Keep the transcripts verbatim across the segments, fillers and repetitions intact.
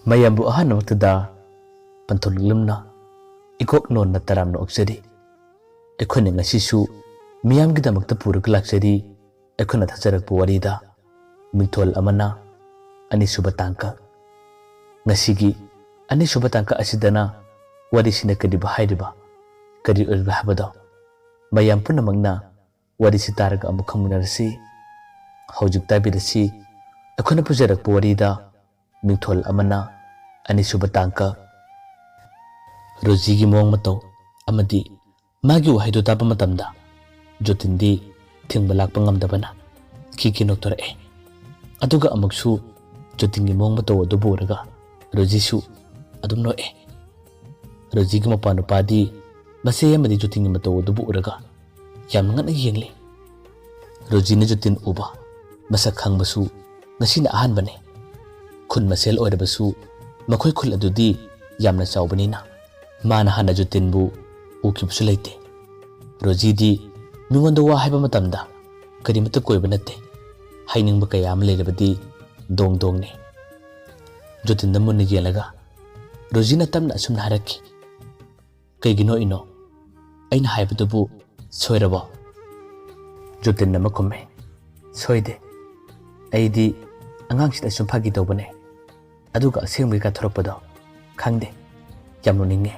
ꯃꯌꯥꯝꯕꯨ ꯑꯍꯥꯟꯕꯃꯛꯇꯗ ꯄꯟꯊꯧ ꯂꯤꯛꯂꯝꯅ ꯏꯀꯣꯛ ꯅꯣꯟꯅ ꯇꯔꯥꯝꯅ ꯑꯣꯛꯆꯔꯤ꯫ ꯑꯩꯈꯣꯏꯅ ꯉꯁꯤꯁꯨ ꯃꯤꯌꯥꯝꯒꯤꯗꯃꯛꯇ ꯄꯨꯔꯒ ꯂꯥꯛꯆꯔꯤ ꯑꯩꯈꯣꯏꯅ ꯊꯥꯖꯔꯛꯄ ꯋꯥꯔꯤꯗ ꯃꯤꯡꯊꯣꯜ ꯑꯃꯅ ꯑꯅꯤꯁꯨꯕ ꯇꯥꯡꯀꯛ꯫ ꯉꯁꯤꯒꯤ ꯑꯅꯤꯁꯨꯕ ꯇꯥꯡꯀꯛ ꯑꯁꯤꯗꯅ ꯋꯥꯔꯤꯁꯤꯅ ꯀꯔꯤꯕꯨ ꯍꯥꯏꯔꯤꯕ, ꯀꯔꯤ ꯑꯣꯏꯔꯤꯕ ꯍꯥꯏꯕꯗꯣ ꯃꯌꯥꯝ ꯄꯨꯝꯅꯃꯛꯅ ꯋꯥꯔꯤꯁꯤ ꯇꯥꯔꯒ ꯑꯃꯨꯛ ꯈꯪꯃꯤꯟꯅꯔꯁꯤ꯫ ꯍꯧꯖꯤꯛ ꯇꯥꯕꯤꯔꯁꯤ ꯑꯩꯈꯣꯏꯅ ꯄꯨꯖꯔꯛꯄ ꯋꯥꯔꯤꯗ ꯃꯤꯡꯊꯣꯜ ꯑꯃꯅ ꯑꯅꯤꯁꯨꯕ ꯇꯥꯡꯀꯛ꯫ ꯔꯣꯖꯤꯒꯤ ꯃꯑꯣꯡ ꯃꯇꯧ ꯑꯃꯗꯤ ꯃꯥꯒꯤ ꯋꯥꯍꯩꯗꯨ ꯇꯥꯕ ꯃꯇꯝꯗ ꯖꯣꯇꯤꯟꯗꯤ ꯊꯤꯡꯕ ꯂꯥꯛꯄ ꯉꯝꯗꯕꯅ ꯈꯤꯈꯤ ꯅꯣꯛꯊꯣꯔꯛꯑꯦ꯫ ꯑꯗꯨꯒ ꯑꯃꯨꯛꯁꯨ ꯖꯣꯇꯤꯟꯒꯤ ꯃꯑꯣꯡ ꯃꯇꯧ ꯑꯗꯨꯕꯨ ꯎꯔꯒ ꯔꯣꯖꯤꯁꯨ ꯑꯗꯨꯝ ꯅꯣꯛꯑꯦ꯫ ꯔꯣꯖꯤꯒꯤ ꯃꯄꯥ ꯅꯨꯄꯥꯗꯤ ꯃꯆꯦ ꯑꯃꯗꯤ ꯖꯣꯇꯤꯟꯒꯤ ꯃꯇꯧ ꯑꯗꯨꯕꯨ ꯎꯔꯒ ꯌꯥꯝꯅ ꯉꯛꯅ ꯌꯦꯡꯂꯤ꯫ ꯔꯣꯖꯤꯅ ꯖꯣꯇꯤꯟ ꯎꯕ ꯃꯁꯛ ꯈꯪꯕꯁꯨ ꯉꯁꯤꯅ ꯑꯍꯥꯟꯕꯅꯤ꯫ ꯈꯨꯟ ꯃꯁꯦꯜ ꯑꯣꯏꯔꯕꯁꯨ ꯃꯈꯣꯏ ꯈꯨꯜ ꯑꯗꯨꯗꯤ ꯌꯥꯝꯅ ꯆꯥꯎꯕꯅꯤꯅ ꯃꯥꯅ ꯍꯥꯟꯅ ꯖꯣꯇꯤꯟꯕꯨ ꯎꯈꯤꯕꯁꯨ ꯂꯩꯇꯦ꯫ ꯔꯣꯖꯤꯗꯤ ꯃꯤꯉꯣꯟꯗ ꯋꯥ ꯍꯥꯏꯕ ꯃꯇꯝꯗ ꯀꯔꯤꯃꯠꯇ ꯀꯣꯏꯕ ꯅꯠꯇꯦ꯫ ꯍꯥꯏꯅꯤꯡꯕ ꯀꯌꯥ ꯑꯃ ꯂꯩꯔꯕꯗꯤ ꯗꯣꯡ ꯗꯣꯡꯅꯤ꯫ ꯖꯣꯇꯤꯟꯗ ꯃꯨꯟꯅ ꯌꯦꯡꯂꯒ ꯔꯣꯖꯤꯅ ꯇꯞꯅ ꯑꯁꯨꯝꯅ ꯍꯥꯏꯔꯛꯈꯤ, "ꯀꯩꯒꯤꯅꯣ ꯏꯅꯣ? ꯑꯩꯅ ꯍꯥꯏꯕꯗꯨꯕꯨ ꯁꯣꯏꯔꯕꯣ?" ꯖꯣꯇꯤꯟ ꯑꯃ ꯈꯨꯝꯃꯦ, "ꯁꯣꯏꯗꯦ꯫ ꯑꯩꯗꯤ ꯑꯉꯥꯡꯁꯤꯗ ꯁꯨꯝ ꯐꯥꯒꯤ ꯇꯧꯕꯅꯦ꯫ ꯑꯗꯨꯒ ꯑꯁꯦꯡꯕꯒꯤ ꯀꯥꯊꯣꯔꯛꯄꯗꯣ ꯈꯪꯗꯦ꯫ ꯌꯥꯝ ꯅꯣꯛꯅꯤꯡꯉꯦ꯫"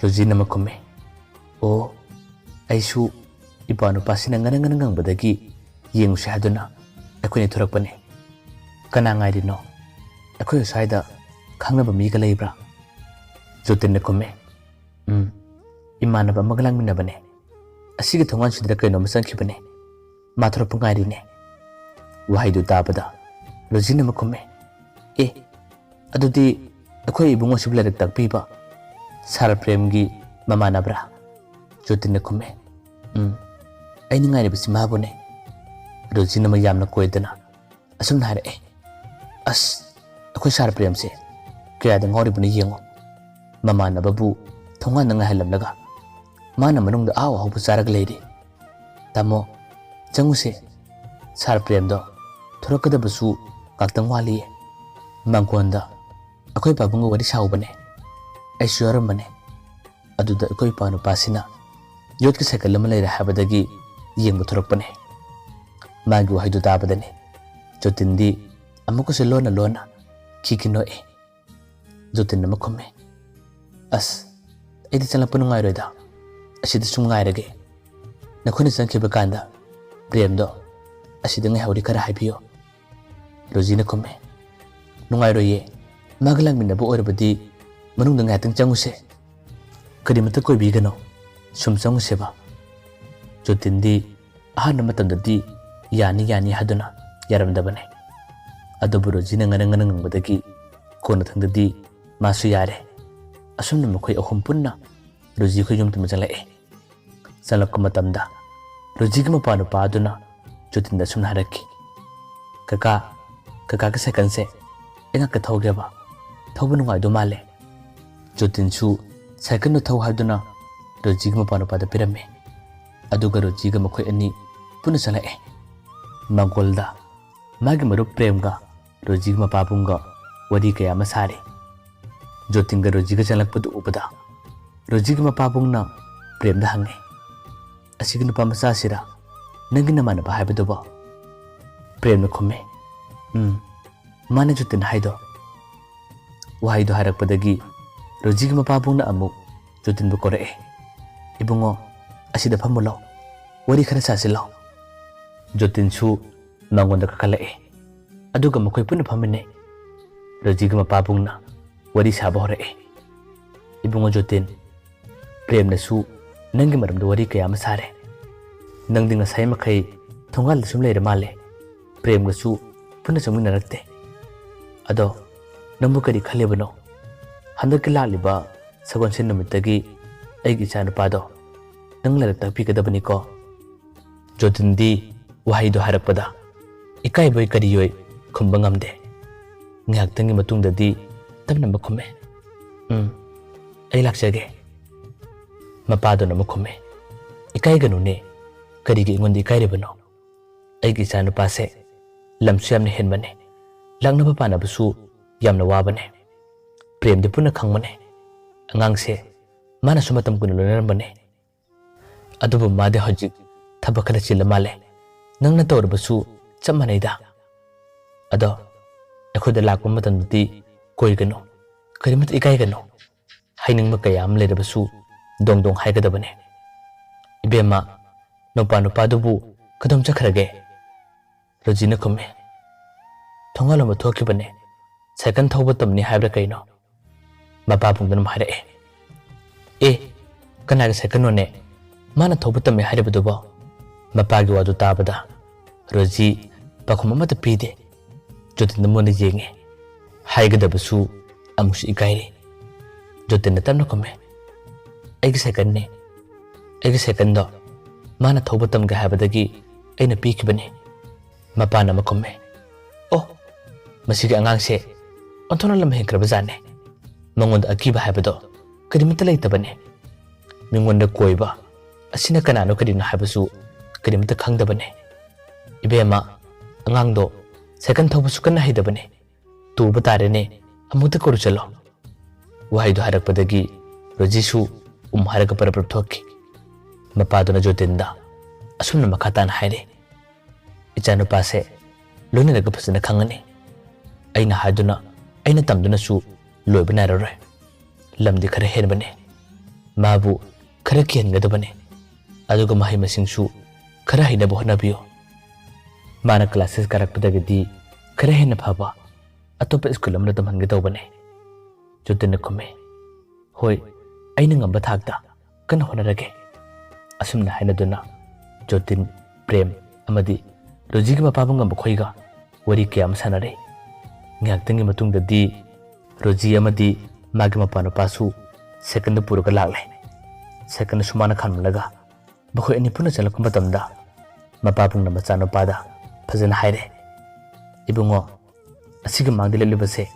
ꯔꯣꯖꯤꯅ ꯑꯃ ꯈꯨꯝꯃꯦ, "ꯑꯣ, ꯑꯩꯁꯨ ꯏꯄꯥ ꯅꯨꯄꯥꯁꯤꯅ ꯉꯅ ꯉꯅ ꯉꯪꯕꯗꯒꯤ ꯌꯦꯡꯉꯨꯁꯤ ꯍꯥꯏꯗꯨꯅ ꯑꯩꯈꯣꯏꯅꯤ ꯊꯣꯔꯛꯄꯅꯤ꯫ ꯀꯅꯥ ꯉꯥꯏꯔꯤꯅꯣ? ꯑꯩꯈꯣꯏ ꯑꯁ꯭ꯋꯥꯏꯗ ꯈꯪꯅꯕ ꯃꯤꯒ ꯂꯩꯕ꯭ꯔꯥ?" ꯖꯣꯇꯤꯟꯅ ꯈꯨꯝꯃꯦ, "ꯎꯝ, ꯏꯃꯥꯟꯅꯕ ꯑꯃꯒ ꯂꯥꯡꯃꯤꯟꯅꯕꯅꯦ꯫ ꯑꯁꯤꯒꯤ ꯊꯣꯡꯒꯥꯟꯁꯤꯗ ꯀꯩꯅꯣꯝꯃ ꯆꯪꯈꯤꯕꯅꯦ꯫ ꯃꯥ ꯊꯣꯔꯛꯄ ꯉꯥꯏꯔꯤꯅꯦ꯫" ꯋꯥꯍꯩꯗꯨ ꯇꯥꯕꯗ ꯔꯣꯖꯤꯅ ꯑꯃ ꯈꯨꯝꯃꯦ, "ꯑꯦ, ꯑꯗꯨꯗꯤ ꯑꯩꯈꯣꯏ ꯏꯕꯨꯡꯉꯣꯁꯤꯕꯨ ꯂꯥꯏꯔꯤꯛ ꯇꯥꯛꯄꯤꯕ ꯁꯥꯔ ꯄ꯭ꯔꯦꯝꯒꯤ ꯃꯃꯥꯟꯅꯕ꯭ꯔꯥ?" ꯖꯣꯇꯤꯟꯅ ꯈꯨꯝꯃꯦ, "ꯎꯝ, ꯑꯩꯅ ꯉꯥꯏꯔꯤꯕꯁꯤ ꯃꯥꯕꯨꯅꯦ꯫" ꯔꯣꯖꯤꯅ ꯑꯃ ꯌꯥꯝꯅ ꯀꯣꯏꯗꯅ ꯑꯁꯨꯝꯅ ꯍꯥꯏꯔꯛꯑꯦ, "ꯑꯁ, ꯑꯩꯈꯣꯏ ꯁꯥꯔ ꯄ꯭ꯔꯦꯝꯁꯦ ꯀꯌꯥꯗ ꯉꯥꯎꯔꯤꯕꯅꯣ ꯌꯦꯡꯉꯣ꯫ ꯃꯃꯥꯟꯅꯕꯕꯨ ꯊꯣꯡꯒꯥꯟꯗ ꯉꯥꯏꯍꯜꯂꯝꯂꯒ ꯃꯥꯅ ꯃꯅꯨꯡꯗ ꯑꯍꯥꯎ ꯑꯍꯥꯎꯕ ꯆꯥꯔꯒ ꯂꯩꯔꯤ꯫ ꯇꯥꯃꯣ, ꯆꯪꯉꯨꯁꯦ꯫ ꯁꯥꯔ ꯄ꯭ꯔꯦꯝꯗꯣ ꯊꯣꯔꯛꯀꯗꯕꯁꯨ ꯉꯥꯛꯇꯪ ꯋꯥꯠꯂꯤꯌꯦ꯫ ꯃꯉꯣꯟꯗ ꯑꯩꯈꯣꯏ ꯄꯥꯕꯨꯡꯒ ꯋꯥꯔꯤ ꯁꯥꯍꯧꯕꯅꯦ꯫ ꯑꯩꯁꯨ ꯌꯥꯎꯔꯝꯕꯅꯦ꯫ ꯑꯗꯨꯗ ꯑꯩꯈꯣꯏ ꯏꯄꯥ ꯅꯨꯄꯥꯁꯤꯅ ꯌꯣꯠꯀꯤ ꯁꯥꯏꯀꯜ ꯑꯃ ꯂꯩꯔꯦ ꯍꯥꯏꯕꯗꯒꯤ ꯌꯦꯡꯕ ꯊꯣꯔꯛꯄꯅꯦ꯫ ꯃꯥꯒꯤ ꯋꯥꯍꯩꯗꯨ ꯇꯥꯕꯗꯅꯦ ꯖꯣꯇꯤꯟꯗꯤ ꯑꯃꯨꯛꯀꯁꯨ ꯂꯣꯟꯅ ꯂꯣꯟꯅ ꯈꯤꯈꯤ ꯅꯣꯛꯑꯦ꯫ ꯖꯣꯇꯤꯟ ꯑꯃ ꯈꯨꯝꯃꯦ, "ꯑꯁ, ꯑꯩꯗꯤ ꯆꯪꯂꯛꯄ ꯅꯨꯡꯉꯥꯏꯔꯣꯏꯗ꯫ ꯑꯁꯤꯗ ꯁꯨꯝ ꯉꯥꯏꯔꯒꯦ꯫ ꯅꯈꯣꯏꯅ ꯆꯪꯈꯤꯕ ꯀꯥꯟꯗ ꯄ꯭ꯔꯦꯝꯗꯣ ꯑꯁꯤꯗ ꯉꯥꯏꯍꯧꯔꯤ ꯈꯔ ꯍꯥꯏꯕꯤꯌꯣ꯫" ꯔꯣꯖꯤꯅ ꯈꯨꯝꯃꯦ, "ꯅꯨꯡꯉꯥꯏꯔꯣꯏꯌꯦ꯫ ꯃꯥꯒ ꯂꯥꯛꯃꯤꯟꯅꯕ ꯑꯣꯏꯔꯕꯗꯤ ꯃꯅꯨꯡꯗ ꯉꯥꯏꯍꯥꯛꯇꯪ ꯆꯪꯉꯨꯁꯦ꯫ ꯀꯔꯤꯃꯇ ꯀꯣꯏꯕꯤꯒꯅꯨ꯫ ꯁꯨꯝ ꯆꯪꯉꯨꯁꯦꯕ꯫" ꯖꯣꯇꯤꯟꯗꯤ ꯑꯍꯥꯟꯕ ꯃꯇꯝꯗꯗꯤ ꯌꯥꯅꯤ ꯌꯥꯅꯤ ꯍꯥꯏꯗꯨꯅ ꯌꯥꯔꯝꯗꯕꯅꯦ꯫ ꯑꯗꯨꯕꯨ ꯔꯣꯖꯤꯅ ꯉꯔꯪ ꯉꯔꯪ ꯉꯪꯕꯗꯒꯤ ꯀꯣꯟꯅꯊꯪꯗꯗꯤ ꯃꯥꯁꯨ ꯌꯥꯔꯦ꯫ ꯑꯁꯨꯝꯅ ꯃꯈꯣꯏ ꯑꯍꯨꯝ ꯄꯨꯟꯅ ꯔꯣꯖꯤ ꯈꯣꯏ ꯌꯨꯝ ꯇꯨꯝꯕ ꯆꯪꯂꯛꯑꯦ꯫ ꯆꯪꯂꯛꯄ ꯃꯇꯝꯗ ꯔꯣꯖꯤꯒꯤ ꯃꯄꯥ ꯅꯨꯄꯥ ꯑꯗꯨꯅ ꯖꯣꯇꯤꯟꯗ ꯑꯁꯨꯝꯅ ꯍꯥꯏꯔꯛꯈꯤ, "ꯀꯀꯥ, ꯀꯀꯥꯒꯤ ꯁꯥꯏꯀꯜꯁꯦ ꯑꯩ ꯉꯥꯛꯇ ꯊꯧꯒꯦꯕ꯫ ꯊꯧꯕ ꯅꯨꯡꯉꯥꯏꯗꯧ ꯃꯥꯜꯂꯦ꯫" ꯖꯣꯇꯤꯟꯁꯨ ꯁꯥꯏꯀꯜꯗꯨ ꯊꯧ ꯍꯥꯏꯗꯨꯅ ꯔꯣꯖꯤꯒꯤ ꯃꯄꯥ ꯅꯨꯄꯥꯗ ꯄꯤꯔꯝꯃꯦ꯫ ꯑꯗꯨꯒ ꯔꯣꯖꯤꯒ ꯃꯈꯣꯏ ꯑꯅꯤ ꯄꯨꯟꯅ ꯆꯪꯂꯛꯑꯦ꯫ ꯃꯥꯡꯒꯣꯜꯗ ꯃꯥꯒꯤ ꯃꯔꯨꯞ ꯄ꯭ꯔꯦꯝꯒ ꯔꯣꯖꯤꯒꯤ ꯃꯄꯥꯕꯨꯡꯒ ꯋꯥꯔꯤ ꯀꯌꯥ ꯑꯃ ꯁꯥꯔꯤ꯫ ꯖꯣꯇꯤꯟꯒ ꯔꯣꯖꯤꯒ ꯆꯪꯂꯛꯄꯗꯨ ꯎꯕꯗ ꯔꯣꯖꯤꯒꯤ ꯃꯄꯥꯕꯨꯡꯅ ꯄ꯭ꯔꯦꯝꯗ ꯍꯪꯉꯦ, "ꯑꯁꯤꯒꯤ ꯅꯨꯄꯥ ꯃꯆꯥꯁꯤꯔ ꯅꯪꯒꯤ ꯅꯃꯥꯟꯅꯕ ꯍꯥꯏꯕꯗꯨꯕꯣ?" ꯄ꯭ꯔꯦꯝꯅ ꯈꯨꯝꯃꯦ, "ꯎꯝ, ꯃꯥꯅ ꯖꯣꯇꯤꯟ ꯍꯥꯏꯗꯣ꯫" ꯋꯥꯍꯩꯗꯣ ꯍꯥꯏꯔꯛꯄꯗꯒꯤ ꯔꯣꯖꯤꯒꯤ ꯃꯄꯥꯕꯨꯡꯅ ꯑꯃꯨꯛ ꯖꯣꯇꯤꯟꯕꯨ ꯀꯧꯔꯛꯑꯦ, "ꯏꯕꯨꯡꯉꯣ, ꯑꯁꯤꯗ ꯐꯝꯃꯨ ꯂꯥꯎ, ꯋꯥꯔꯤ ꯈꯔ ꯁꯥꯁꯤ ꯂꯥꯎ꯫" ꯖꯣꯇꯤꯟꯁꯨ ꯃꯉꯣꯟꯗ ꯀꯥꯈꯠꯂꯛꯑꯦ꯫ ꯑꯗꯨꯒ ꯃꯈꯣꯏ ꯄꯨꯟꯅ ꯐꯝꯃꯤꯟꯅꯩ꯫ ꯔꯣꯖꯤꯒꯤ ꯃꯄꯥꯕꯨꯡꯅ ꯋꯥꯔꯤ ꯁꯥꯕ ꯍꯧꯔꯛꯑꯦ, "ꯏꯕꯨꯡꯉꯣ ꯖꯣꯇꯤꯟ, ꯄ꯭ꯔꯦꯝꯅꯁꯨ ꯅꯪꯒꯤ ꯃꯔꯝꯗ ꯋꯥꯔꯤ ꯀꯌꯥ ꯑꯃ ꯁꯥꯔꯦ꯫ ꯅꯪꯗꯤ ꯉꯁꯥꯏ ꯃꯈꯩ ꯊꯣꯡꯒꯥꯜꯗ ꯁꯨꯝ ꯂꯩꯔ ꯃꯥꯜꯂꯦ꯫ ꯄ꯭ꯔꯦꯝꯒꯁꯨ ꯄꯨꯟꯅ ꯆꯪꯃꯤꯟꯅꯔꯛꯇꯦ꯫ ꯑꯗꯣ ꯅꯪꯕꯨ ꯀꯔꯤ ꯈꯜꯂꯤꯕꯅꯣ? ꯍꯟꯗꯛꯀꯤ ꯂꯥꯛꯂꯤꯕ ꯁꯒꯣꯜꯁꯦꯟ ꯅꯨꯃꯤꯠꯇꯒꯤ ꯑꯩꯒꯤ ꯏꯆꯥꯅꯨꯄꯥꯗꯣ ꯅꯪ ꯂꯥꯏꯔꯤꯛ ꯇꯥꯛꯄꯤꯒꯗꯕꯅꯤꯀꯣ꯫" ꯖꯣꯇꯤꯟꯗꯤ ꯋꯥꯍꯩꯗꯣ ꯍꯥꯏꯔꯛꯄꯗ ꯏꯀꯥꯏꯕꯣꯏ ꯀꯔꯤꯌꯣꯏ ꯈꯨꯝꯕ ꯉꯝꯗꯦ꯫ ꯉꯥꯏꯍꯥꯛꯇꯪꯒꯤ ꯃꯇꯨꯡꯗꯗꯤ ꯇꯞꯅ ꯑꯃ ꯈꯨꯝꯃꯦ, "ꯎꯝ, ꯑꯩ ꯂꯥꯛꯆꯒꯦ꯫" ꯃꯄꯥꯗꯨꯅ ꯑꯃꯨꯛ ꯈꯨꯝꯃꯦ, "ꯏꯀꯥꯏꯒꯅꯨꯅꯦ, ꯀꯔꯤꯒꯤ ꯑꯩꯉꯣꯟꯗ ꯏꯀꯥꯏꯔꯤꯕꯅꯣ? ꯑꯩꯒꯤ ꯏꯆꯥꯅꯨꯄꯥꯁꯦ ꯂꯝꯁꯨ ꯌꯥꯝꯅ ꯍꯦꯟꯕꯅꯦ, ꯂꯥꯛꯅꯕ ꯄꯥꯅꯕꯁꯨ ꯌꯥꯝꯅ ꯋꯥꯕꯅꯦ꯫ ꯄ꯭ꯔꯦꯝꯗꯤ ꯄꯨꯟꯅ ꯈꯪꯕꯅꯦ꯫ ꯑꯉꯥꯡꯁꯦ ꯃꯥꯅꯁꯨ ꯃꯇꯝ ꯀꯨꯏꯅ ꯂꯣꯏꯅꯔꯝꯕꯅꯦ꯫ ꯑꯗꯨꯕꯨ ꯃꯥꯗꯤ ꯍꯧꯖꯤꯛ ꯊꯕꯛ ꯈꯔ ꯆꯤꯜꯂ ꯃꯥꯜꯂꯦ꯫ ꯅꯪꯅ ꯇꯧꯔꯕꯁꯨ ꯆꯞ ꯃꯥꯟꯅꯩꯗ꯫ ꯑꯗꯣ ꯑꯩꯈꯣꯏꯗ ꯂꯥꯛꯄ ꯃꯇꯝꯗꯗꯤ ꯀꯣꯏꯒꯅꯨ, ꯀꯔꯤꯃꯠꯇ ꯏꯀꯥꯏꯒꯅꯨ꯫ ꯍꯥꯏꯅꯤꯡꯕ ꯀꯌꯥ ꯑꯃ ꯂꯩꯔꯕꯁꯨ ꯗꯣꯡ ꯗꯣꯡ ꯍꯥꯏꯒꯗꯕꯅꯦ꯫ "ꯏꯕꯦꯝꯃ, ꯅꯨꯄꯥ ꯅꯨꯄꯥꯗꯨꯕꯨ ꯀꯗꯣꯝ ꯆꯠꯈ꯭ꯔꯒꯦ?" ꯔꯣꯖꯤꯅ ꯈꯨꯝꯃꯤ꯫ "ꯊꯣꯡꯒꯥꯜꯂꯣꯝꯗ ꯊꯣꯛꯈꯤꯕꯅꯦ꯫ ꯁꯥꯏꯀꯜ ꯊꯧꯕ ꯇꯝꯅꯤ ꯍꯥꯏꯕ꯭ꯔꯥ ꯀꯩꯅꯣ?" ꯃꯄꯥ ꯄꯨꯡꯗꯅꯝ ꯍꯥꯏꯔꯛꯑꯦ꯫ "ꯑꯦ, ꯀꯅꯥꯒꯤ ꯁꯥꯏꯀꯜꯅꯣꯅꯦ? ꯃꯥꯅ ꯊꯧꯕ ꯇꯝꯃꯦ ꯍꯥꯏꯔꯤꯕꯗꯨꯕꯣ?" ꯃꯄꯥꯒꯤ ꯋꯥꯗꯨ ꯇꯥꯕꯗ ꯔꯣꯖꯤ ꯄꯥꯈꯨꯝ ꯑꯃꯠꯇ ꯄꯤꯗꯦ꯫ ꯖꯣꯇꯤꯟꯗ ꯃꯨꯟꯅ ꯌꯦꯡꯉꯦ꯫ ꯍꯥꯏꯒꯗꯕꯁꯨ ꯑꯃꯨꯛꯁꯨ ꯏꯀꯥꯏꯔꯦ꯫ ꯖꯣꯇꯤꯟꯅ ꯇꯞꯅ ꯈꯨꯝꯃꯦ, "ꯑꯩꯒꯤ ꯁꯥꯏꯀꯜꯅꯦ꯫ ꯑꯩꯒꯤ ꯁꯥꯏꯀꯜꯗꯣ ꯃꯥꯅ ꯊꯧꯕ ꯇꯝꯒꯦ ꯍꯥꯏꯕꯗꯒꯤ ꯑꯩꯅ ꯄꯤꯈꯤꯕꯅꯤ꯫" ꯃꯄꯥꯅ ꯑꯃ ꯈꯨꯝꯃꯦ, "ꯑꯣ, ꯃꯁꯤꯒꯤ ꯑꯉꯥꯡꯁꯦ ꯑꯣꯟꯊꯣꯛꯅ ꯂꯝ ꯍꯦꯟꯈ꯭ꯔꯕꯖꯥꯠꯅꯦ꯫ ꯃꯉꯣꯟꯗ ꯑꯀꯤꯕ ꯍꯥꯏꯕꯗꯣ ꯀꯔꯤꯃꯠꯇ ꯂꯩꯇꯕꯅꯦ꯫ ꯃꯤꯉꯣꯟꯗ ꯀꯣꯏꯕ ꯑꯁꯤꯅ ꯀꯅꯥꯅꯣ ꯀꯔꯤꯅꯣ ꯍꯥꯏꯕꯁꯨ ꯀꯔꯤꯃꯠꯇ ꯈꯪꯗꯕꯅꯦ꯫ ꯏꯕꯦꯝꯃ, ꯑꯉꯥꯡꯗꯣ ꯁꯥꯏꯀꯜ ꯊꯧꯕꯁꯨ ꯀꯟꯅ ꯍꯩꯇꯕꯅꯦ꯫ ꯇꯨꯕ ꯇꯥꯔꯦꯅꯦ, ꯑꯃꯨꯛꯇ ꯀꯧꯔꯨ ꯆꯠꯂꯣ꯫" ꯋꯥꯍꯩꯗꯨ ꯍꯥꯏꯔꯛꯄꯗꯒꯤ ꯔꯣꯖꯤꯁꯨ ꯎꯝ ꯍꯥꯏꯔꯒ ꯄꯔꯞ ꯄꯔꯞ ꯊꯣꯛꯈꯤ꯫ ꯃꯄꯥꯗꯨꯅ ꯖꯣꯇꯤꯟꯗ ꯑꯁꯨꯝꯅ ꯃꯈꯥ ꯇꯥꯅ ꯍꯥꯏꯔꯦ, "ꯏꯆꯥꯅꯨꯄꯥꯁꯦ ꯂꯣꯏꯅꯔꯒ ꯐꯖꯅ ꯈꯪꯉꯅꯤ꯫ ꯑꯩꯅ ꯍꯥꯏꯗꯨꯅ, ꯑꯩꯅ ꯇꯝꯗꯨꯅꯁꯨ ꯂꯣꯏꯕ ꯅꯥꯏꯔꯔꯣꯏ꯫ ꯂꯝꯗꯤ ꯈꯔ ꯍꯦꯟꯕꯅꯦ꯫ ꯃꯥꯕꯨ ꯈꯔ ꯀꯤꯍꯟꯒꯗꯕꯅꯦ꯫ ꯑꯗꯨꯒ ꯃꯍꯩ ꯃꯁꯤꯡꯁꯨ ꯈꯔ ꯍꯩꯅꯕ ꯍꯣꯠꯅꯕꯤꯌꯨ꯫ ꯃꯥꯅ class six ꯀꯥꯔꯛꯄꯗꯒꯤꯗꯤ ꯈꯔ ꯍꯦꯟꯅ ꯐꯕ ꯑꯇꯣꯞꯄ ꯁ꯭ꯀꯨꯜ ꯑꯃꯗ ꯇꯝꯍꯟꯒꯦ ꯇꯧꯕꯅꯦ꯫" ꯖꯣꯇꯤꯟꯅ ꯈꯨꯝꯃꯤ, "ꯍꯣꯏ, ꯑꯩꯅ ꯉꯝꯕ ꯊꯥꯛꯇ ꯀꯟꯅ ꯍꯣꯠꯅꯔꯒꯦ꯫" ꯑꯁꯨꯝꯅ ꯍꯥꯏꯅꯗꯨꯅ ꯖꯣꯇꯤꯟ, ꯄ꯭ꯔꯦꯝ ꯑꯃꯗꯤ ꯔꯣꯖꯤꯒꯤ ꯃꯄꯥꯕꯨꯡ ꯉꯝꯕꯈꯣꯏꯒ ꯋꯥꯔꯤ ꯀꯌꯥ ꯑꯃ ꯁꯥꯟꯅꯔꯦ꯫ ꯉꯥꯏꯍꯥꯛꯇꯪꯒꯤ ꯃꯇꯨꯡꯗꯗꯤ ꯔꯣꯖꯤ ꯑꯃꯗꯤ ꯃꯥꯒꯤ ꯃꯄꯥ ꯅꯨꯄꯥꯁꯨ ꯁꯥꯏꯀꯜꯗ ꯄꯨꯔꯒ ꯂꯥꯛꯂꯦ꯫ ꯁꯥꯏꯀꯜꯗꯁꯨ ꯃꯥꯅ ꯈꯥꯝꯂꯒ ꯃꯈꯣꯏ ꯑꯅꯤ ꯄꯨꯟꯅ ꯆꯠꯂꯛꯄ ꯃꯇꯝꯗ ꯃꯄꯥꯕꯨꯡꯅ ꯃꯆꯥꯅꯨꯄꯥꯗ ꯐꯖꯅ ꯍꯥꯏꯔꯦ, "ꯏꯕꯨꯡꯉꯣ, ꯑꯁꯤꯒꯤ ꯃꯥꯡꯗ ꯂꯦꯞꯂꯤꯕꯁꯦ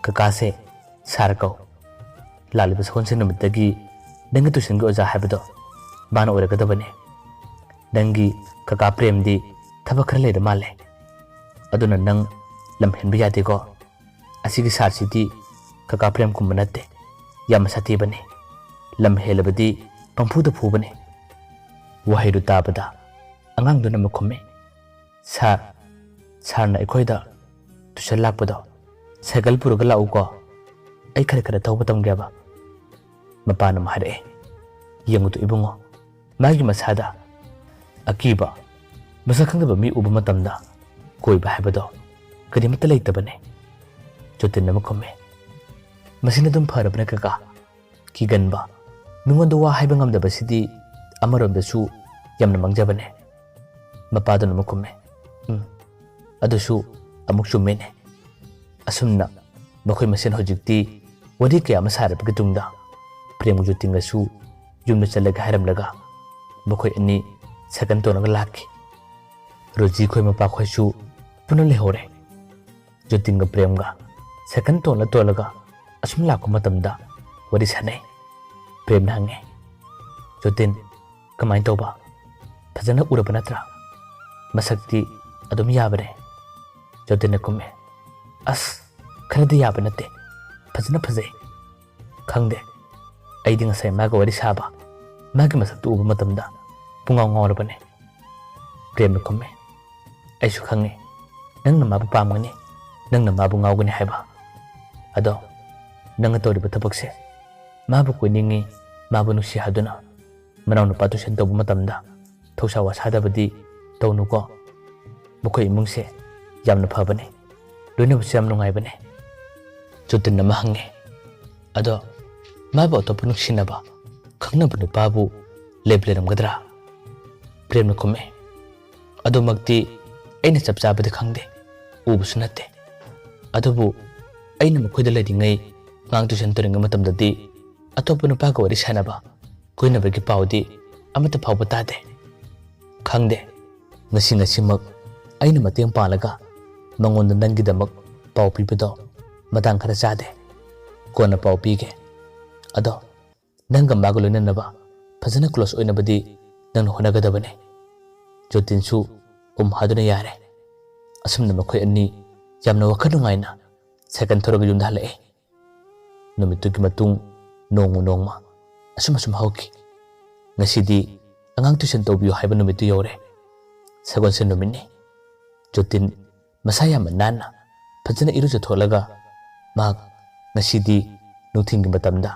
ꯀꯀꯥꯁꯦ ꯁꯥꯔ ꯀꯧ꯫ ꯂꯥꯛꯂꯤꯕ ꯁꯒꯣꯜꯁꯦꯟ ꯅꯨꯃꯤꯠꯇꯒꯤ ꯅꯪꯒꯤ tuitionꯒꯤ ꯑꯣꯖꯥ ꯍꯥꯏꯕꯗꯣ ꯃꯥꯅ ꯑꯣꯏꯔꯛꯀꯗꯕꯅꯦ꯫ ꯅꯪꯒꯤ ꯀꯀꯥ ꯄ꯭ꯔꯦꯝꯗꯤ ꯊꯕꯛ ꯈꯔ ꯂꯩꯔ ꯃꯥꯜꯂꯦ꯫ ꯑꯗꯨꯅ ꯅꯪ ꯂꯝ ꯍꯦꯟꯕ ꯌꯥꯗꯦꯀꯣ꯫ ꯑꯁꯤꯒꯤ ꯁꯥꯔꯁꯤꯗꯤ "ꯀꯀꯥ ꯄ꯭ꯔꯦꯝ ꯀꯨꯝꯕ ꯅꯠꯇꯦ, ꯌꯥꯝ ꯁꯥꯊꯤꯕꯅꯤ꯫ ꯂꯝ ꯍꯦꯜꯂꯕꯗꯤ ꯄꯪꯐꯨꯗ ꯐꯨꯕꯅꯤ꯫" ꯋꯥꯍꯩꯗꯨ ꯇꯥꯕꯗ ꯑꯉꯥꯡꯗꯨꯅ ꯑꯃꯨꯛ ꯈꯨꯝꯃꯤ, "ꯁꯥꯔ, ꯁꯥꯔꯅ ꯑꯩꯈꯣꯏꯗ ꯇꯨꯏꯁꯟ ꯂꯥꯛꯄꯗꯣ ꯁꯥꯏꯀꯜ ꯄꯨꯔꯒ ꯂꯥꯛꯎꯀꯣ, ꯑꯩ ꯈꯔ ꯈꯔ ꯊꯧꯕ ꯇꯝꯒꯦꯕ꯫" ꯃꯄꯥꯅ ꯑꯃꯨꯛ ꯍꯥꯏꯔꯛꯑꯦ, "ꯌꯦꯡꯉꯨꯗꯣ ꯏꯕꯨꯡꯉꯣ, ꯃꯥꯒꯤ ꯃꯁꯥꯗ ꯑꯀꯤꯕ, ꯃꯁꯛ ꯈꯪꯗꯕ ꯃꯤ ꯎꯕ ꯃꯇꯝꯗ ꯀꯣꯏꯕ ꯍꯥꯏꯕꯗꯣ ꯀꯔꯤꯃꯠꯇ ꯂꯩꯇꯕꯅꯦ꯫" ꯖꯣꯇꯤꯟ ꯑꯃꯨꯛ ꯈꯨꯝꯃꯦ, "ꯃꯁꯤꯅ ꯑꯗꯨꯝ ꯐꯔꯕꯅꯦ ꯀꯀꯥ꯫ ꯀꯤꯒꯟꯕ, ꯃꯤꯉꯣꯟꯗ ꯋꯥ ꯍꯥꯏꯕ ꯉꯝꯗꯕꯁꯤꯗꯤ ꯑꯃꯔꯣꯝꯗꯁꯨ ꯌꯥꯝꯅ ꯃꯥꯡꯖꯕꯅꯦ꯫" ꯃꯄꯥꯗꯨꯅ ꯑꯃꯨꯛ ꯈꯨꯝꯃꯦ, "ꯎꯝ, ꯑꯗꯨꯁꯨ ꯑꯃꯨꯛ ꯆꯨꯝꯃꯦꯅꯦ꯫" ꯑꯁꯨꯝꯅ ꯃꯈꯣꯏ ꯃꯁꯦꯟ ꯍꯧꯖꯤꯛꯇꯤ ꯋꯥꯔꯤ ꯀꯌꯥ ꯑꯃ ꯁꯥꯔꯕꯒꯤ ꯇꯨꯡꯗ ꯄ꯭ꯔꯦꯝꯒ ꯖꯣꯇꯤꯟꯒꯁꯨ ꯌꯨꯝꯗ ꯆꯠꯂꯒ ꯍꯥꯏꯔꯝꯂꯒ ꯃꯈꯣꯏ ꯑꯅꯤ ꯁꯥꯏꯀꯜ ꯇꯣꯡꯉꯒ ꯂꯥꯛꯈꯤ꯫ ꯔꯣꯖꯤ ꯈꯣꯏ ꯃꯄꯥꯈꯣꯏꯁꯨ ꯄꯨꯟꯅ ꯂꯩꯍꯧꯔꯦ꯫ ꯖꯣꯇꯤꯟꯒ ꯄ꯭ꯔꯦꯝꯒ ꯁꯥꯏꯀꯜ ꯇꯣꯡꯂ ꯇꯣꯡꯂꯒ ꯑꯁꯨꯝ ꯂꯥꯛꯄ ꯃꯇꯝꯗ ꯋꯥꯔꯤ ꯁꯥꯟꯅꯩ꯫ ꯄ꯭ꯔꯦꯝꯅ ꯍꯪꯉꯦ, "ꯖꯣꯇꯤꯟ, ꯀꯃꯥꯏꯅ ꯇꯧꯕ? ꯐꯖꯅ ꯎꯔꯕ ꯅꯠꯇ꯭ꯔꯥ? ꯃꯁꯛꯇꯤ ꯑꯗꯨꯝ ꯌꯥꯕꯅꯦ꯫" ꯖꯣꯇꯤꯟꯅ ꯈꯨꯝꯃꯦ, "ꯑꯁ, ꯈꯔꯗꯤ ꯌꯥꯕ ꯅꯠꯇꯦ, ꯐꯖꯅ ꯐꯖꯩ꯫ ꯈꯪꯗꯦ, ꯑꯩꯗꯤ ꯉꯁꯥꯏ ꯃꯥꯒ ꯋꯥꯔꯤ ꯁꯥꯕ, ꯃꯥꯒꯤ ꯃꯁꯛꯇꯨ ꯎꯕ ꯃꯇꯝꯗ ꯄꯨꯡꯉꯥꯎ ꯉꯥꯎꯔꯕꯅꯦ꯫" ꯄ꯭ꯔꯦꯝꯅ ꯈꯨꯝꯃꯦ, "ꯑꯩꯁꯨ ꯈꯪꯉꯤ, ꯅꯪꯅ ꯃꯥꯕꯨ ꯄꯥꯝꯒꯅꯤ, ꯅꯪꯅ ꯃꯥꯕꯨ ꯉꯥꯎꯒꯅꯤ ꯍꯥꯏꯕ꯫ ꯑꯗꯣ ꯅꯪꯅ ꯇꯧꯔꯤꯕ ꯊꯕꯛꯁꯦ, ꯃꯥꯕꯨ ꯀꯣꯏꯅꯤꯡꯉꯤ, ꯃꯥꯕꯨ ꯅꯨꯡꯁꯤ ꯍꯥꯏꯗꯨꯅ ꯃꯅꯥꯎꯅꯨꯄꯥ ꯇꯨꯏꯁꯟ ꯇꯧꯕ ꯃꯇꯝꯗ ꯊꯧꯁꯥ ꯋꯥꯁꯥꯗꯕꯗꯤ ꯇꯧꯅꯨꯀꯣ꯫ ꯃꯈꯣꯏ ꯏꯃꯨꯡꯁꯦ ꯌꯥꯝꯅ ꯐꯕꯅꯤ, ꯂꯣꯏꯅꯕꯁꯨ ꯌꯥꯝ ꯅꯨꯡꯉꯥꯏꯕꯅꯤ꯫" ꯖꯣꯇꯤꯟ ꯑꯃ ꯍꯪꯉꯦ, "ꯑꯗꯣ ꯃꯥꯕꯨ ꯑꯇꯣꯞꯄ ꯅꯨꯡꯁꯤꯅꯕ, ꯈꯪꯅꯕ ꯅꯨꯄꯥꯕꯨ ꯂꯩꯕꯨ ꯂꯩꯔꯝꯒꯗ꯭ꯔꯥ?" ꯄ꯭ꯔꯦꯝꯅ ꯈꯨꯝꯃꯦ, "ꯑꯗꯨꯃꯛꯇꯤ ꯑꯩꯅ ꯆꯞ ꯆꯥꯕꯗꯤ ꯈꯪꯗꯦ, ꯎꯕꯁꯨ ꯅꯠꯇꯦ꯫ ꯑꯗꯨꯕꯨ ꯑꯩꯅ ꯃꯈꯣꯏꯗ ꯂꯩꯔꯤꯉꯩ, ꯑꯉꯥꯡ ꯇꯨꯏꯁꯟ ꯇꯧꯔꯤꯉꯩ ꯃꯇꯝꯗꯗꯤ ꯑꯇꯣꯞꯄ ꯅꯨꯄꯥꯒ ꯋꯥꯔꯤ ꯁꯥꯟꯅꯕ, ꯀꯣꯏꯅꯕꯒꯤ ꯄꯥꯎꯗꯤ ꯑꯃꯠꯇ ꯐꯥꯎꯕ ꯇꯥꯗꯦ꯫ ꯈꯪꯗꯦ, ꯉꯁꯤ ꯉꯁꯤꯃꯛ ꯑꯩꯅ ꯃꯇꯦꯡ ꯄꯥꯡꯂꯒ ꯃꯉꯣꯟꯗ ꯅꯪꯒꯤꯗꯃꯛ ꯄꯥꯎ ꯄꯤꯕꯗꯣ ꯃꯇꯥꯡ ꯈꯔ ꯆꯥꯗꯦ꯫ ꯀꯣꯟꯅ ꯄꯥꯎ ꯄꯤꯒꯦ꯫ ꯑꯗꯣ ꯅꯪꯒ ꯃꯥꯒ ꯂꯣꯏꯅꯅꯕ ꯐꯖꯅ ꯀ꯭ꯂꯣꯁ ꯑꯣꯏꯅꯕꯗꯤ ꯅꯪꯅ ꯍꯣꯠꯅꯒꯗꯕꯅꯦ꯫" ꯖꯣꯇꯤꯟꯁꯨ ꯎꯝ ꯍꯥꯗꯨꯅ ꯌꯥꯔꯦ꯫ ꯑꯁꯨꯝꯅ ꯃꯈꯣꯏ ꯑꯅꯤ ꯌꯥꯝꯅ ꯋꯥꯈꯜ ꯅꯨꯡꯉꯥꯏꯅ ꯁꯥꯏꯀꯜ ꯊꯧꯔꯒ ꯌꯨꯝꯗ ꯍꯜꯂꯛꯑꯦ꯫ ꯅꯨꯃꯤꯠꯇꯨꯒꯤ ꯃꯇꯨꯡ ꯅꯣꯡꯃ ꯅꯣꯡꯃ ꯑꯁꯨꯝ ꯑꯁꯨꯝ ꯍꯧꯈꯤ꯫ ꯉꯁꯤꯗꯤ ꯑꯉꯥꯡ tuition ꯇꯧꯕꯤꯌꯨ ꯍꯥꯏꯕ ꯅꯨꯃꯤꯠꯇꯨ ꯌꯧꯔꯦ꯫ ꯁꯒꯣꯜꯁꯦꯟ ꯅꯨꯃꯤꯠꯅꯤ꯫ ꯖꯣꯇꯤꯟ ꯃꯁꯥ ꯌꯥꯝꯅ ꯅꯥꯟꯅ ꯐꯖꯅ ꯏꯔꯨꯖꯊꯣꯛꯂꯒ ꯃꯍꯥꯛ ꯉꯁꯤꯗꯤ ꯅꯨꯡꯊꯤꯜꯒꯤ ꯃꯇꯝꯗ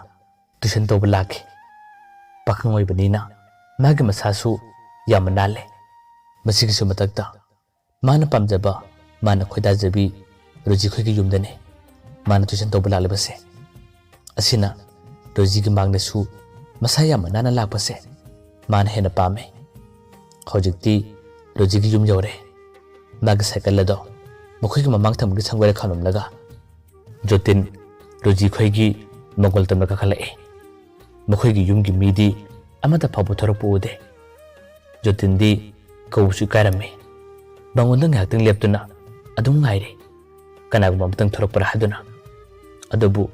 tuition ꯇꯧꯕ ꯂꯥꯛꯈꯤ꯫ ꯄꯥꯈꯪ ꯑꯣꯏꯕꯅꯤꯅ ꯃꯥꯒꯤ ꯃꯁꯥꯁꯨ ꯌꯥꯝꯅ ꯅꯥꯜꯂꯦ꯫ ꯃꯁꯤꯒꯤꯁꯨ ꯃꯊꯛꯇ ꯃꯥꯅ ꯄꯥꯝꯖꯕ, ꯃꯥꯅ ꯈꯣꯏꯗꯥꯖꯕꯤ ꯔꯣꯖꯤ ꯈꯣꯏꯒꯤ ꯌꯨꯝꯗꯅꯦ ꯃꯥꯅ tuition ꯇꯧꯕ ꯂꯥꯛꯂꯤꯕꯁꯦ꯫ ꯑꯁꯤꯅ ꯔꯣꯖꯤꯒꯤ ꯃꯥꯡꯗꯁꯨ ꯃꯁꯥ ꯌꯥꯝꯅ ꯅꯥꯟꯅ ꯂꯥꯛꯄꯁꯦ ꯃꯥꯅ ꯍꯦꯟꯅ ꯄꯥꯝꯃꯦ꯫ ꯍꯧꯖꯤꯛꯇꯤ ꯔꯣꯖꯤꯒꯤ ꯌꯨꯝ ꯌꯧꯔꯦ꯫ ꯃꯥꯒꯤ cycle ꯑꯗꯣ ꯃꯈꯣꯏꯒꯤ ꯃꯃꯥꯡ ꯊꯪꯕꯒꯤ ꯁꯪꯒꯣꯏꯗ ꯈꯥꯝꯂꯝꯂꯒ ꯖꯣꯇꯤꯟ ꯔꯣꯖꯤ ꯈꯣꯏꯒꯤ ꯃꯪꯒꯣꯜ ꯇꯝꯅ ꯀꯥꯈꯠꯂꯛꯑꯦ꯫ ꯃꯈꯣꯏꯒꯤ ꯌꯨꯝꯒꯤ ꯃꯤꯗꯤ ꯑꯃꯠꯇ ꯐꯥꯎꯕ ꯊꯣꯔꯛꯄ ꯎꯗꯦ꯫ ꯖꯣꯇꯤꯟꯗꯤ ꯀꯧꯕꯁꯨ ꯏꯀꯥꯏꯔꯝꯃꯤ꯫ ꯃꯉꯣꯟꯗ ꯉꯥꯏꯍꯥꯛꯇꯪ ꯂꯦꯞꯇꯨꯅ ꯑꯗꯨꯝ ꯉꯥꯏꯔꯦ, ꯀꯅꯥꯒꯨꯝꯕ ꯑꯃꯇꯪ ꯊꯣꯔꯛꯄ꯭ꯔꯥ ꯍꯥꯏꯗꯨꯅ꯫ ꯑꯗꯨꯕꯨ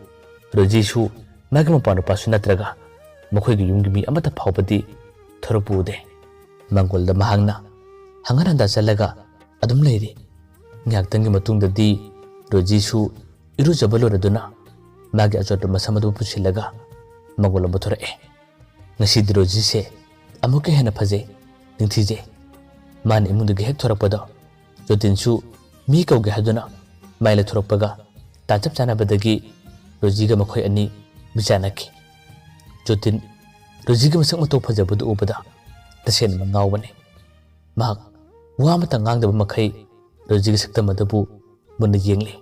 ꯔꯣꯖꯤꯁꯨ ꯃꯥꯒꯤ ꯃꯄꯥ ꯅꯨꯄꯥꯁꯨ ꯅꯠꯇ꯭ꯔꯒ ꯃꯈꯣꯏꯒꯤ ꯌꯨꯝꯒꯤ ꯃꯤ ꯑꯃꯠꯇ ꯐꯥꯎꯕꯗꯤ ꯊꯣꯔꯛꯄ ꯎꯗꯦ꯫ ꯃꯪꯒꯣꯜꯗ ꯃꯍꯥꯛꯅ ꯍꯪꯒꯠ ꯍꯟꯗ ꯆꯠꯂꯒ ꯑꯗꯨꯝ ꯂꯩꯔꯤ꯫ ꯉꯥꯏꯍꯥꯛꯇꯪꯒꯤ ꯃꯇꯨꯡꯗꯗꯤ ꯔꯣꯖꯤꯁꯨ ꯏꯔꯨꯖꯕ ꯂꯣꯏꯔꯗꯨꯅ ꯃꯥꯒꯤ ꯑꯆꯣꯠꯄ ꯃꯁꯝ ꯑꯗꯨ ꯄꯨꯁꯤꯜꯂꯒ ꯃꯪꯒꯣꯜ ꯑꯃ ꯊꯣꯔꯛꯑꯦ꯫ ꯉꯁꯤꯗꯤ ꯔꯣꯖꯤꯁꯦ ꯑꯃꯨꯛꯀ ꯍꯦꯟꯅ ꯐꯖꯩ, ꯅꯤꯡꯊꯤꯖꯩ꯫ ꯃꯥꯅ ꯏꯃꯨꯡꯗꯒꯤ ꯍꯦꯛ ꯊꯣꯔꯛꯄꯗꯣ ꯖꯣꯇꯤꯟꯁꯨ ꯃꯤ ꯀꯧꯒꯦ ꯍꯥꯏꯗꯨꯅ ꯃꯥꯏ ꯂꯩꯊꯣꯔꯛꯄꯒ ꯇꯥꯟ ꯆꯞ ꯆꯥꯅꯕꯗꯒꯤ ꯔꯣꯖꯤꯒ ꯃꯈꯣꯏ ꯑꯅꯤ ꯃꯤꯆꯥꯟꯅꯈꯤ꯫ ꯖꯣꯇꯤꯟ ꯔꯣꯖꯤꯒꯤ ꯃꯁꯛ ꯃꯇꯧ ꯐꯖꯕꯗꯨ ꯎꯕꯗ ꯇꯁꯦꯡꯅ ꯉꯥꯎꯕꯅꯤ꯫ ꯃꯍꯥꯛ ꯋꯥ ꯑꯃꯇ ꯉꯥꯡꯗꯕ ꯃꯈꯩ ꯔꯣꯖꯤꯒꯤ ꯁꯛꯇꯝ ꯑꯗꯨꯕꯨ ꯃꯨꯟꯅ ꯌꯦꯡꯂꯤ꯫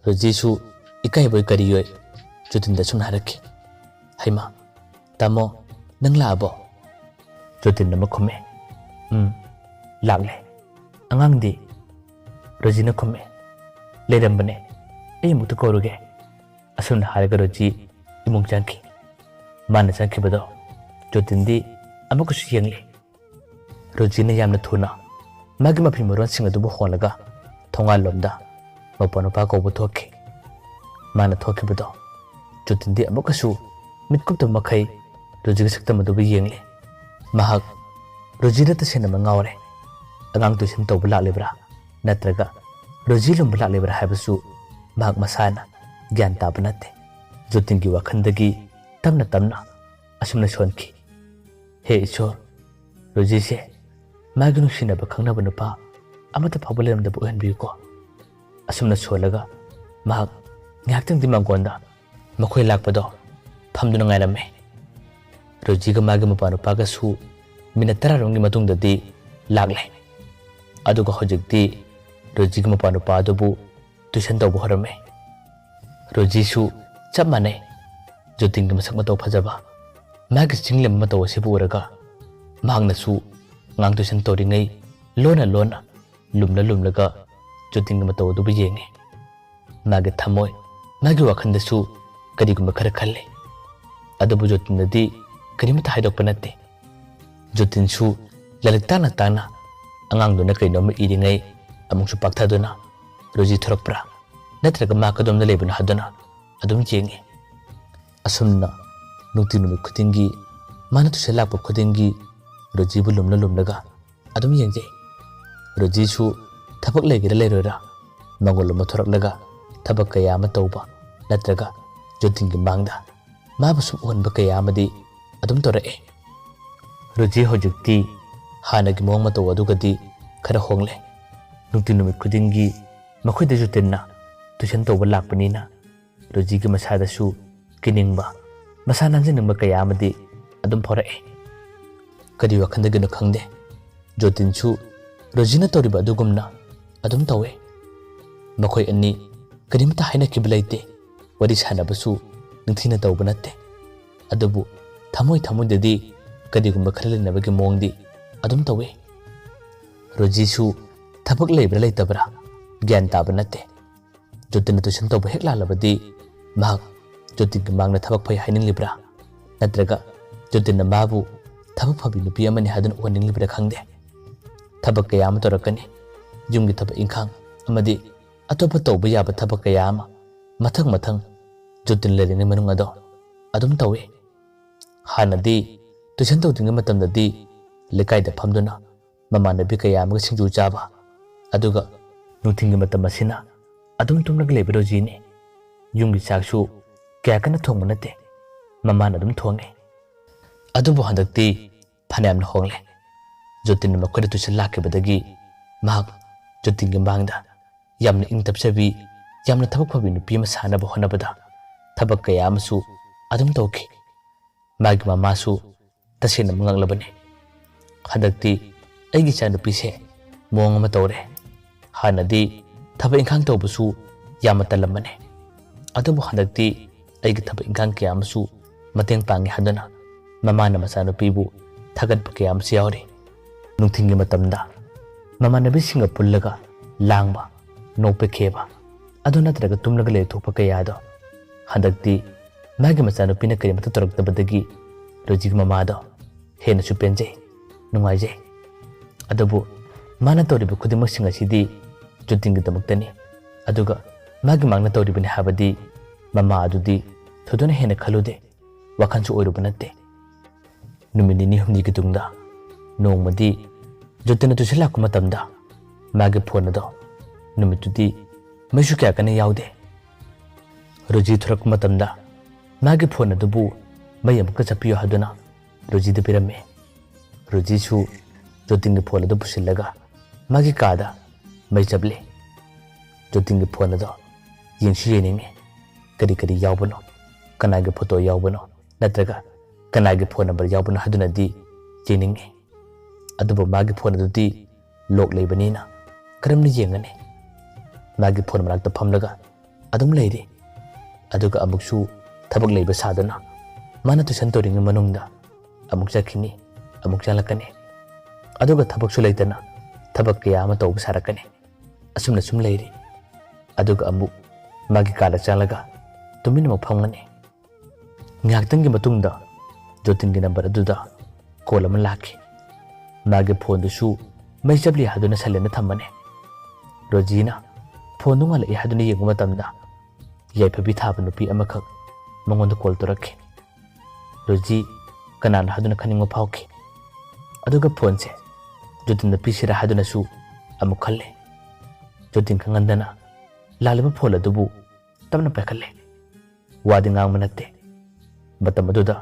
ꯔꯣꯖꯤꯁꯨ ꯏꯀꯥꯏꯕꯣꯏ ꯀꯔꯤꯌꯣꯏ ꯖꯣꯇꯤꯟꯗ ꯁꯨꯝ ꯍꯥꯏꯔꯛꯈꯤ, "ꯍꯩꯃꯥ, ꯇꯥꯃꯣ, ꯅꯪ ꯂꯥꯛꯑꯕꯣ?" ꯖꯣꯇꯤꯟ ꯑꯃ ꯈꯨꯝꯃꯦ, "ꯎꯝ, ꯂꯥꯛꯂꯦ꯫ ꯑꯉꯥꯡꯗꯤ?" ꯔꯣꯖꯤꯅ ꯈꯨꯝꯃꯦ, "ꯂꯩꯔꯝꯕꯅꯦ, ꯑꯩ ꯑꯃꯨꯛꯇ ꯀꯧꯔꯨꯒꯦ꯫" ꯑꯁꯨꯝꯅ ꯍꯥꯏꯔꯒ ꯔꯣꯖꯤ ꯏꯃꯨꯡ ꯆꯪꯈꯤ꯫ ꯃꯥꯅ ꯆꯪꯈꯤꯕꯗꯣ ꯖꯣꯇꯤꯟꯗꯤ ꯑꯃꯨꯛꯀꯁꯨ ꯌꯦꯡꯂꯤ꯫ ꯔꯣꯖꯤꯅ ꯌꯥꯝꯅ ꯊꯨꯅ ꯃꯥꯒꯤ ꯃꯐꯤ ꯃꯔꯣꯟꯁꯤꯡ ꯑꯗꯨꯕꯨ ꯍꯣꯜꯂꯒ ꯊꯣꯡꯒꯥꯜꯂꯣꯝꯗ ꯃꯄꯥ ꯅꯨꯄꯥ ꯀꯧꯕ ꯊꯣꯛꯈꯤ꯫ ꯃꯥꯅ ꯊꯣꯛꯈꯤꯕꯗꯣ ꯖꯣꯇꯤꯟꯗꯤ ꯑꯃꯨꯛꯀꯁꯨ ꯃꯤꯠ ꯀꯨꯞꯇꯕ ꯃꯈꯩ ꯔꯣꯖꯤꯒꯤ ꯁꯛꯇꯝ ꯑꯗꯨꯕꯨ ꯌꯦꯡꯂꯤ꯫ ꯃꯍꯥꯛ ꯔꯣꯖꯤꯗ ꯇꯁꯦꯡꯅꯃꯛ ꯉꯥꯎꯔꯦ꯫ ꯑꯉꯥꯡ tuition ꯇꯧꯕ ꯂꯥꯛꯂꯤꯕ꯭ꯔꯥ ꯅꯠꯇ꯭ꯔꯒ ꯔꯣꯖꯤ ꯂꯨꯝꯕ ꯂꯥꯛꯂꯤꯕ꯭ꯔꯥ ꯍꯥꯏꯕꯁꯨ ꯃꯍꯥꯛ ꯃꯁꯥꯅ ꯒ꯭ꯌꯥꯟ ꯇꯥꯕ ꯅꯠꯇꯦ꯫ ꯖꯣꯇꯤꯟꯒꯤ ꯋꯥꯈꯜꯗꯒꯤ ꯇꯞꯅ ꯇꯞꯅ ꯑꯁꯨꯝꯅ ꯁꯣꯟꯈꯤ, "ꯍꯦ ꯏꯁꯣꯔ, ꯔꯣꯖꯤꯁꯦ ꯃꯥꯒꯤ ꯅꯨꯡꯁꯤꯅꯕ ꯈꯪꯅꯕ ꯅꯨꯄꯥ ꯑꯃꯠꯇ ꯐꯥꯎꯕ ꯂꯩꯔꯝꯗꯕ ꯑꯣꯏꯍꯟꯕꯤꯌꯨꯀꯣ"꯫ ꯑꯁꯨꯝꯅ ꯁꯣꯜꯂꯒ ꯃꯍꯥꯛ ꯉꯥꯏꯍꯥꯛꯇꯪꯗꯤ ꯃꯥꯡꯒꯣꯟꯗ ꯃꯈꯣꯏ ꯂꯥꯛꯄꯗꯣ ꯐꯝꯗꯨꯅ ꯉꯥꯏꯔꯝꯃꯦ꯫ ꯔꯣꯖꯤꯒ ꯃꯥꯒꯤ ꯃꯄꯥ ꯅꯨꯄꯥꯒꯁꯨ ꯃꯤꯅꯠ ꯇꯔꯥꯔꯣꯝꯒꯤ ꯃꯇꯨꯡꯗꯗꯤ ꯂꯥꯛꯂꯦ꯫ ꯑꯗꯨꯒ ꯍꯧꯖꯤꯛꯇꯤ ꯔꯣꯖꯤꯒꯤ ꯃꯄꯥ ꯅꯨꯄꯥ ꯑꯗꯨꯕꯨ ꯇꯨꯏꯁꯟ ꯇꯧꯕ ꯍꯧꯔꯝꯃꯦ꯫ ꯔꯣꯖꯤꯁꯨ ꯆꯞ ꯃꯥꯟꯅꯩ꯫ ꯖꯣꯇꯤꯟꯒꯤ ꯃꯁꯛ ꯃꯇꯧ ꯐꯖꯕ, ꯃꯥꯒꯤ ꯆꯤꯡꯂꯦꯝꯕ ꯃꯇꯧ ꯑꯁꯤꯕꯨ ꯎꯔꯒ ꯃꯍꯥꯛꯅꯁꯨ ꯑꯉꯥꯡ ꯇꯨꯏꯁꯟ ꯇꯧꯔꯤꯉꯩ ꯂꯣꯟꯅ ꯂꯣꯟꯅ, ꯂꯨꯝꯂ ꯂꯨꯝꯂꯒ ꯖꯣꯇꯤꯟꯒꯤ ꯃꯇꯧ ꯑꯗꯨꯕꯨ ꯌꯦꯡꯉꯤ꯫ ꯃꯥꯒꯤ ꯊꯃꯣꯏ, ꯃꯥꯒꯤ ꯋꯥꯈꯜꯗꯁꯨ ꯀꯔꯤꯒꯨꯝꯕ ꯈꯔ ꯈꯜꯂꯤ꯫ ꯑꯗꯨꯕꯨ ꯖꯣꯇꯤꯟꯗꯗꯤ ꯀꯔꯤꯃꯠꯇ ꯍꯥꯏꯗꯣꯛꯄ ꯅꯠꯇꯦ꯫ ꯖꯣꯇꯤꯟꯁꯨ ꯂꯥꯏꯔꯤꯛ ꯇꯥꯡꯅ ꯇꯥꯡꯅ ꯑꯉꯥꯡꯗꯨꯅ ꯀꯩꯅꯣꯝꯃ ꯏꯔꯤꯉꯩ ꯑꯃꯨꯛꯁꯨ ꯄꯥꯛꯊꯗꯨꯅ ꯔꯣꯖꯤ ꯊꯣꯔꯛꯄ꯭ꯔꯥ ꯅꯠꯇ꯭ꯔꯒ ꯃꯥ ꯀꯗꯣꯝꯗ ꯂꯩꯕꯅꯣ ꯍꯥꯏꯗꯨꯅ ꯑꯗꯨꯝ ꯌꯦꯡꯉꯤ꯫ ꯑꯁꯨꯝꯅ ꯅꯨꯡꯇꯤ ꯅꯨꯃꯤꯠ ꯈꯨꯗꯤꯡꯒꯤ ꯃꯥꯅ ꯇꯨꯏꯁꯟ ꯂꯥꯛꯄ ꯈꯨꯗꯤꯡꯒꯤ ꯔꯣꯖꯤꯕꯨ ꯂꯨꯝꯂ ꯂꯨꯝꯂꯒ ꯑꯗꯨꯝ ꯌꯦꯡꯖꯩ꯫ ꯔꯣꯖꯤꯁꯨ ꯊꯕꯛ ꯂꯩꯒꯦꯔꯥ ꯂꯩꯔꯣꯏꯔꯥ ꯃꯉꯣꯟ ꯑꯃ ꯊꯣꯔꯛꯂꯒ ꯊꯕꯛ ꯀꯌꯥ ꯑꯃ ꯇꯧꯕ ꯅꯠꯇ꯭ꯔꯒ ꯖꯣꯇꯤꯟꯒꯤ ꯃꯥꯡꯗ ꯃꯥꯕꯨ ꯁꯨꯝ ꯎꯍꯟꯕ ꯀꯌꯥ ꯑꯃꯗꯤ ꯑꯗꯨꯝ ꯇꯧꯔꯛꯑꯦ꯫ ꯔꯣꯖꯤ ꯍꯧꯖꯤꯛꯇꯤ ꯍꯥꯟꯅꯒꯤ ꯃꯑꯣꯡ ꯃꯇꯧ ꯑꯗꯨꯒꯗꯤ ꯈꯔ ꯍꯣꯡꯂꯦ꯫ ꯅꯨꯡꯇꯤ ꯅꯨꯃꯤꯠ ꯈꯨꯗꯤꯡꯒꯤ ꯃꯈꯣꯏꯗ ꯖꯣꯇꯤꯟꯅ ꯇꯨꯏꯁꯟ ꯇꯧꯕ ꯂꯥꯛꯄꯅꯤꯅ ꯔꯣꯖꯤꯒꯤ ꯃꯁꯥꯗꯁꯨ ꯀꯤꯅꯤꯡꯕ, ꯃꯁꯥ ꯅꯥꯟꯖꯅꯤꯡꯕ ꯀꯌꯥ ꯑꯃꯗꯤ ꯑꯗꯨꯝ ꯐꯥꯎꯔꯛꯑꯦ꯫ ꯀꯔꯤ ꯋꯥꯈꯜꯗꯒꯤꯅꯣ ꯈꯪꯗꯦ, ꯖꯣꯇꯤꯟꯁꯨ ꯔꯣꯖꯤꯅ ꯇꯧꯔꯤꯕ ꯑꯗꯨꯒꯨꯝꯅ ꯑꯗꯨꯝ ꯇꯧꯋꯦ꯫ ꯃꯈꯣꯏ ꯑꯅꯤ ꯀꯔꯤꯃꯇ ꯍꯥꯏꯅꯈꯤꯕ ꯂꯩꯇꯦ, ꯋꯥꯔꯤ ꯁꯥꯟꯅꯕꯁꯨ ꯅꯤꯡꯊꯤꯅ ꯇꯧꯕ ꯅꯠꯇꯦ꯫ ꯑꯗꯨꯕꯨ ꯊꯃꯣꯏ ꯊꯃꯣꯏꯗꯗꯤ ꯀꯔꯤꯒꯨꯝꯕ ꯈꯔ ꯂꯩꯅꯕꯒꯤ ꯃꯑꯣꯡꯗꯤ ꯑꯗꯨꯝ ꯇꯧꯋꯤ꯫ ꯔꯣꯖꯤꯁꯨ ꯊꯕꯛ ꯂꯩꯕ꯭ꯔꯥ ꯂꯩꯇꯕ꯭ꯔꯥ ꯒ꯭ꯌꯥꯟ ꯇꯥꯕ ꯅꯠꯇꯦ꯫ ꯖꯣꯇꯤꯟꯅ ꯇꯨꯏꯁꯟ ꯇꯧꯕ ꯍꯦꯛ ꯂꯥꯜꯂꯕꯗꯤ ꯃꯍꯥꯛ ꯖꯣꯇꯤꯟꯒꯤ ꯃꯥꯡꯗ ꯊꯕꯛ ꯐꯩ ꯍꯥꯏꯅꯤꯡꯂꯤꯕ꯭ꯔꯥ? ꯅꯠꯇ꯭ꯔꯒ ꯖꯣꯇꯤꯟꯅ ꯃꯥꯕꯨ ꯊꯕꯛ ꯐꯕꯤ ꯅꯨꯄꯤ ꯑꯃꯅꯤ ꯍꯥꯏꯗꯨꯅ ꯎꯍꯟꯅꯤꯡꯂꯤꯕ꯭ꯔꯥ ꯈꯪꯗꯦ꯫ ꯊꯕꯛ ꯀꯌꯥ ꯑꯃ ꯇꯧꯔꯛꯀꯅꯤ꯫ ꯌꯨꯝꯒꯤ ꯊꯕꯛ ꯏꯪꯈꯥꯡ ꯑꯃꯗꯤ ꯑꯇꯣꯞꯄ ꯇꯧꯕ ꯌꯥꯕ ꯊꯕꯛ ꯀꯌꯥ ꯑꯃ ꯃꯊꯪ ꯃꯊꯪ ꯖꯣꯇꯤꯟ ꯂꯩꯔꯤꯉꯩ ꯃꯅꯨꯡ ꯑꯗꯣ ꯑꯗꯨꯝ ꯇꯧꯏ꯫ ꯍꯥꯟꯅꯗꯤ ꯇꯨꯏꯁꯟ ꯇꯧꯗ꯭ꯔꯤꯉꯩ ꯃꯇꯝꯗꯗꯤ ꯂꯩꯀꯥꯏꯗ ꯐꯝꯗꯨꯅ ꯃꯃꯥꯟꯅꯕꯤ ꯀꯌꯥ ꯑꯃꯒ ꯁꯤꯡꯖꯨ ꯆꯥꯕ, ꯑꯗꯨꯒ ꯅꯨꯡꯊꯤꯜꯒꯤ ꯃꯇꯝ ꯑꯁꯤꯅ ꯑꯗꯨꯝ ꯇꯨꯝꯂꯒ ꯂꯩꯕ ꯔꯣꯖꯤꯅꯤ꯫ ꯌꯨꯝꯒꯤ ꯆꯥꯛꯁꯨ ꯀꯌꯥ ꯀꯟꯅ ꯊꯣꯡꯕ ꯅꯠꯇꯦ, ꯃꯃꯥꯅ ꯑꯗꯨꯝ ꯊꯣꯡꯉꯦ꯫ ꯑꯗꯨꯕꯨ ꯍꯟꯗꯛꯇꯤ ꯐꯅꯌꯥꯝꯅ ꯍꯣꯡꯂꯦ꯫ ꯖꯣꯇꯤꯟꯅ ꯃꯈꯣꯏꯗ ꯇꯨꯏꯁꯟ ꯂꯥꯛꯈꯤꯕꯗꯒꯤ ꯃꯍꯥꯛ ꯖꯣꯇꯤꯟꯒꯤ ꯃꯥꯡꯗ ꯌꯥꯝꯅ ꯏꯪ ꯇꯞꯆꯕꯤ, ꯌꯥꯝꯅ ꯊꯕꯛ ꯐꯕꯤ ꯅꯨꯄꯤ ꯑꯃ ꯁꯥꯅꯕ ꯍꯣꯠꯅꯕꯗ ꯊꯕꯛ ꯀꯌꯥ ꯑꯃꯁꯨ ꯑꯗꯨꯝ ꯇꯧꯈꯤ꯫ ꯃꯥꯒꯤ ꯃꯃꯥꯁꯨ ꯇꯁꯦꯡꯅ ꯉꯛꯂꯕꯅꯤ꯫ "ꯍꯟꯗꯛꯇꯤ ꯑꯩꯒꯤ ꯏꯆꯥꯅꯨꯄꯤꯁꯦ ꯃꯑꯣꯡ ꯑꯃ ꯇꯧꯔꯦ꯫ ꯍꯥꯟꯅꯗꯤ ꯊꯕꯛ ꯏꯪꯈꯥꯡ ꯇꯧꯕꯁꯨ ꯌꯥꯝꯅ ꯇꯜꯂꯝꯕꯅꯦ꯫ ꯑꯗꯨꯕꯨ ꯍꯟꯗꯛꯇꯤ ꯑꯩꯒꯤ ꯊꯕꯛ ꯏꯪꯈꯥꯡ ꯀꯌꯥ ꯑꯃꯁꯨ ꯃꯇꯦꯡ ꯄꯥꯡꯉꯤ" ꯍꯥꯏꯗꯨꯅ ꯃꯃꯥꯅ ꯃꯆꯥꯅꯨꯄꯤꯕꯨ ꯊꯥꯒꯠꯄ ꯀꯌꯥ ꯑꯃꯁꯨ ꯌꯥꯎꯔꯤ꯫ ꯅꯨꯡꯊꯤꯜꯒꯤ ꯃꯇꯝꯗ ꯃꯃꯥꯟꯅꯕꯤꯁꯤꯡꯒ ꯄꯨꯜꯂꯒ ꯂꯥꯡꯕ, ꯅꯣꯛꯄ ꯈꯦꯕ, ꯑꯗꯨ ꯅꯠꯇ꯭ꯔꯒ ꯇꯨꯝꯂꯒ ꯂꯩꯊꯣꯛꯄ ꯀꯌꯥꯗꯣ ꯍꯟꯗꯛꯇꯤ ꯃꯥꯒꯤ ꯃꯆꯥꯅꯨꯄꯤꯅ ꯀꯔꯤꯃꯠꯇ ꯇꯧꯔꯛꯇꯕꯗꯒꯤ ꯔꯣꯖꯤꯒꯤ ꯃꯃꯥꯗꯣ ꯍꯦꯟꯅꯁꯨ ꯄꯦꯟꯖꯩ, ꯅꯨꯡꯉꯥꯏꯖꯩ꯫ ꯑꯗꯨꯕꯨ ꯃꯥꯅ ꯇꯧꯔꯤꯕ ꯈꯨꯗꯤꯡꯃꯛꯁꯤꯡ ꯑꯁꯤꯗꯤ ꯖꯣꯇꯤꯟꯒꯤꯗꯃꯛꯇꯅꯤ꯫ ꯑꯗꯨꯒ ꯃꯥꯒꯤ ꯃꯥꯡꯅ ꯇꯧꯔꯤꯕꯅꯤ ꯍꯥꯏꯕꯗꯤ ꯃꯃꯥ ꯑꯗꯨꯗꯤ ꯊꯣꯏꯗꯣꯛꯅ ꯍꯦꯟꯅ ꯈꯜꯂꯨꯗꯦ, ꯋꯥꯈꯜꯁꯨ ꯑꯣꯏꯔꯨꯕ ꯅꯠꯇꯦ꯫ ꯅꯨꯃꯤꯠ ꯅꯤꯅꯤ ꯍꯨꯝꯅꯤꯒꯤ ꯇꯨꯡꯗ ꯅꯣꯡꯃꯗꯤ ꯖꯣꯇꯤꯟꯅ ꯇꯨꯏꯁꯟ ꯂꯥꯛꯄ ꯃꯇꯝꯗ ꯃꯥꯒꯤ ꯐꯣꯟ ꯑꯗꯣ ꯅꯨꯃꯤꯠꯇꯨꯗꯤ ꯃꯩꯁꯨ ꯀꯌꯥ ꯀꯟꯅ ꯌꯥꯎꯗꯦ꯫ ꯔꯣꯖꯤ ꯊꯣꯔꯛꯄ ꯃꯇꯝꯗ ꯃꯥꯒꯤ ꯐꯣꯟ ꯑꯗꯨꯕꯨ ꯃꯩ ꯑꯃꯨꯛꯇ ꯆꯞꯄꯤꯌꯨ ꯍꯥꯏꯗꯨꯅ ꯔꯣꯖꯤꯗ ꯄꯤꯔꯝꯃꯤ꯫ ꯔꯣꯖꯤꯁꯨ ꯖꯣꯇꯤꯟꯒꯤ ꯐꯣꯟ ꯑꯗꯨ ꯄꯨꯁꯤꯜꯂꯒ ꯃꯥꯒꯤ ꯀꯥꯗ ꯃꯩ ꯆꯞꯂꯤ꯫ ꯖꯣꯇꯤꯟꯒꯤ ꯐꯣꯟ ꯑꯗꯣ ꯌꯦꯡꯁꯨ ꯌꯦꯡꯅꯤꯡꯉꯤ꯫ ꯀꯔꯤ ꯀꯔꯤ ꯌꯥꯎꯕꯅꯣ, ꯀꯅꯥꯒꯤ ꯐꯣꯇꯣ ꯌꯥꯎꯕꯅꯣ, ꯅꯠꯇ꯭ꯔꯒ ꯀꯅꯥꯒꯤ ꯐꯣꯟ ꯅꯝꯕꯔ ꯌꯥꯎꯕꯅꯣ ꯍꯥꯏꯗꯨꯅꯗꯤ ꯌꯦꯡꯅꯤꯡꯉꯤ꯫ ꯑꯗꯨꯕꯨ ꯃꯥꯒꯤ ꯐꯣꯟ ꯑꯗꯨꯗꯤ ꯂꯣꯛ ꯂꯩꯕꯅꯤꯅ ꯀꯔꯝꯅ ꯌꯦꯡꯒꯅꯤ? ꯃꯥꯒꯤ ꯐꯣꯟ ꯃꯅꯥꯛꯇ ꯐꯝꯂꯒ ꯑꯗꯨꯝ ꯂꯩꯔꯤ꯫ ꯑꯗꯨꯒ ꯑꯃꯨꯛꯁꯨ ꯊꯕꯛ ꯂꯩꯕ ꯁꯥꯗꯨꯅ ꯃꯥꯅ ꯇꯨꯏꯁꯟ ꯇꯧꯔꯤꯉꯩ ꯃꯅꯨꯡꯗ ꯑꯃꯨꯛ ꯆꯠꯈꯤꯅꯤ, ꯑꯃꯨꯛ ꯆꯪꯂꯛꯀꯅꯤ꯫ ꯑꯗꯨꯒ ꯊꯕꯛꯁꯨ ꯂꯩꯇꯅ ꯊꯕꯛ ꯀꯌꯥ ꯑꯃ ꯇꯧꯕ ꯁꯥꯔꯛꯀꯅꯤ꯫ ꯑꯁꯨꯝꯅ ꯁꯨꯝ ꯂꯩꯔꯤ꯫ ꯑꯗꯨꯒ ꯑꯃꯨꯛ ꯃꯥꯒꯤ ꯀꯥꯗ ꯆꯪꯂꯒ ꯇꯨꯃꯤꯟꯅ ꯑꯃꯨꯛ ꯐꯝꯒꯅꯤ꯫ ꯉꯥꯏꯍꯥꯛꯇꯪꯒꯤ ꯃꯇꯨꯡꯗ ꯖꯣꯇꯤꯟꯒꯤ ꯅꯝꯕꯔ ꯑꯗꯨꯗ ꯀꯣꯜ ꯑꯃ ꯂꯥꯛꯈꯤ꯫ ꯃꯥꯒꯤ ꯐꯣꯟꯗꯨꯁꯨ ꯃꯩ ꯆꯞꯂꯤ ꯍꯥꯏꯗꯨꯅ ꯁꯥꯏꯂꯦꯟꯗ ꯊꯝꯕꯅꯦ꯫ ꯔꯣꯖꯤꯅ ꯐꯣꯟꯗꯨ ꯉꯥꯜꯂꯛꯏ ꯍꯥꯏꯗꯨꯅ ꯌꯦꯡꯕ ꯃꯇꯝꯗ ꯌꯥꯏꯐꯕꯤ ꯊꯥꯕ ꯅꯨꯄꯤ ꯑꯃꯈꯛ ꯃꯉꯣꯟꯗ ꯀꯣꯜ ꯇꯧꯔꯛꯈꯤ꯫ ꯔꯣꯖꯤ ꯀꯅꯥꯅꯣ ꯍꯥꯏꯗꯨꯅ ꯈꯟꯅꯤꯡꯕ ꯐꯥꯎꯈꯤ꯫ ꯑꯗꯨꯒ ꯐꯣꯟꯁꯦ ꯖꯣꯇꯤꯟꯗ ꯄꯤꯁꯤꯔꯥ ꯍꯥꯏꯗꯨꯅꯁꯨ ꯑꯃꯨꯛ ꯈꯜꯂꯦ꯫ ꯖꯣꯇꯤꯟ ꯈꯪꯍꯟꯗꯅ ꯂꯥꯛꯂꯤꯕ ꯐꯣꯟ ꯑꯗꯨꯕꯨ ꯇꯞꯅ ꯄꯥꯏꯈꯠꯂꯦ꯫ ꯋꯥꯗꯤ ꯉꯥꯡꯕ ꯅꯠꯇꯦ꯫ ꯃꯇꯝ ꯑꯗꯨꯗ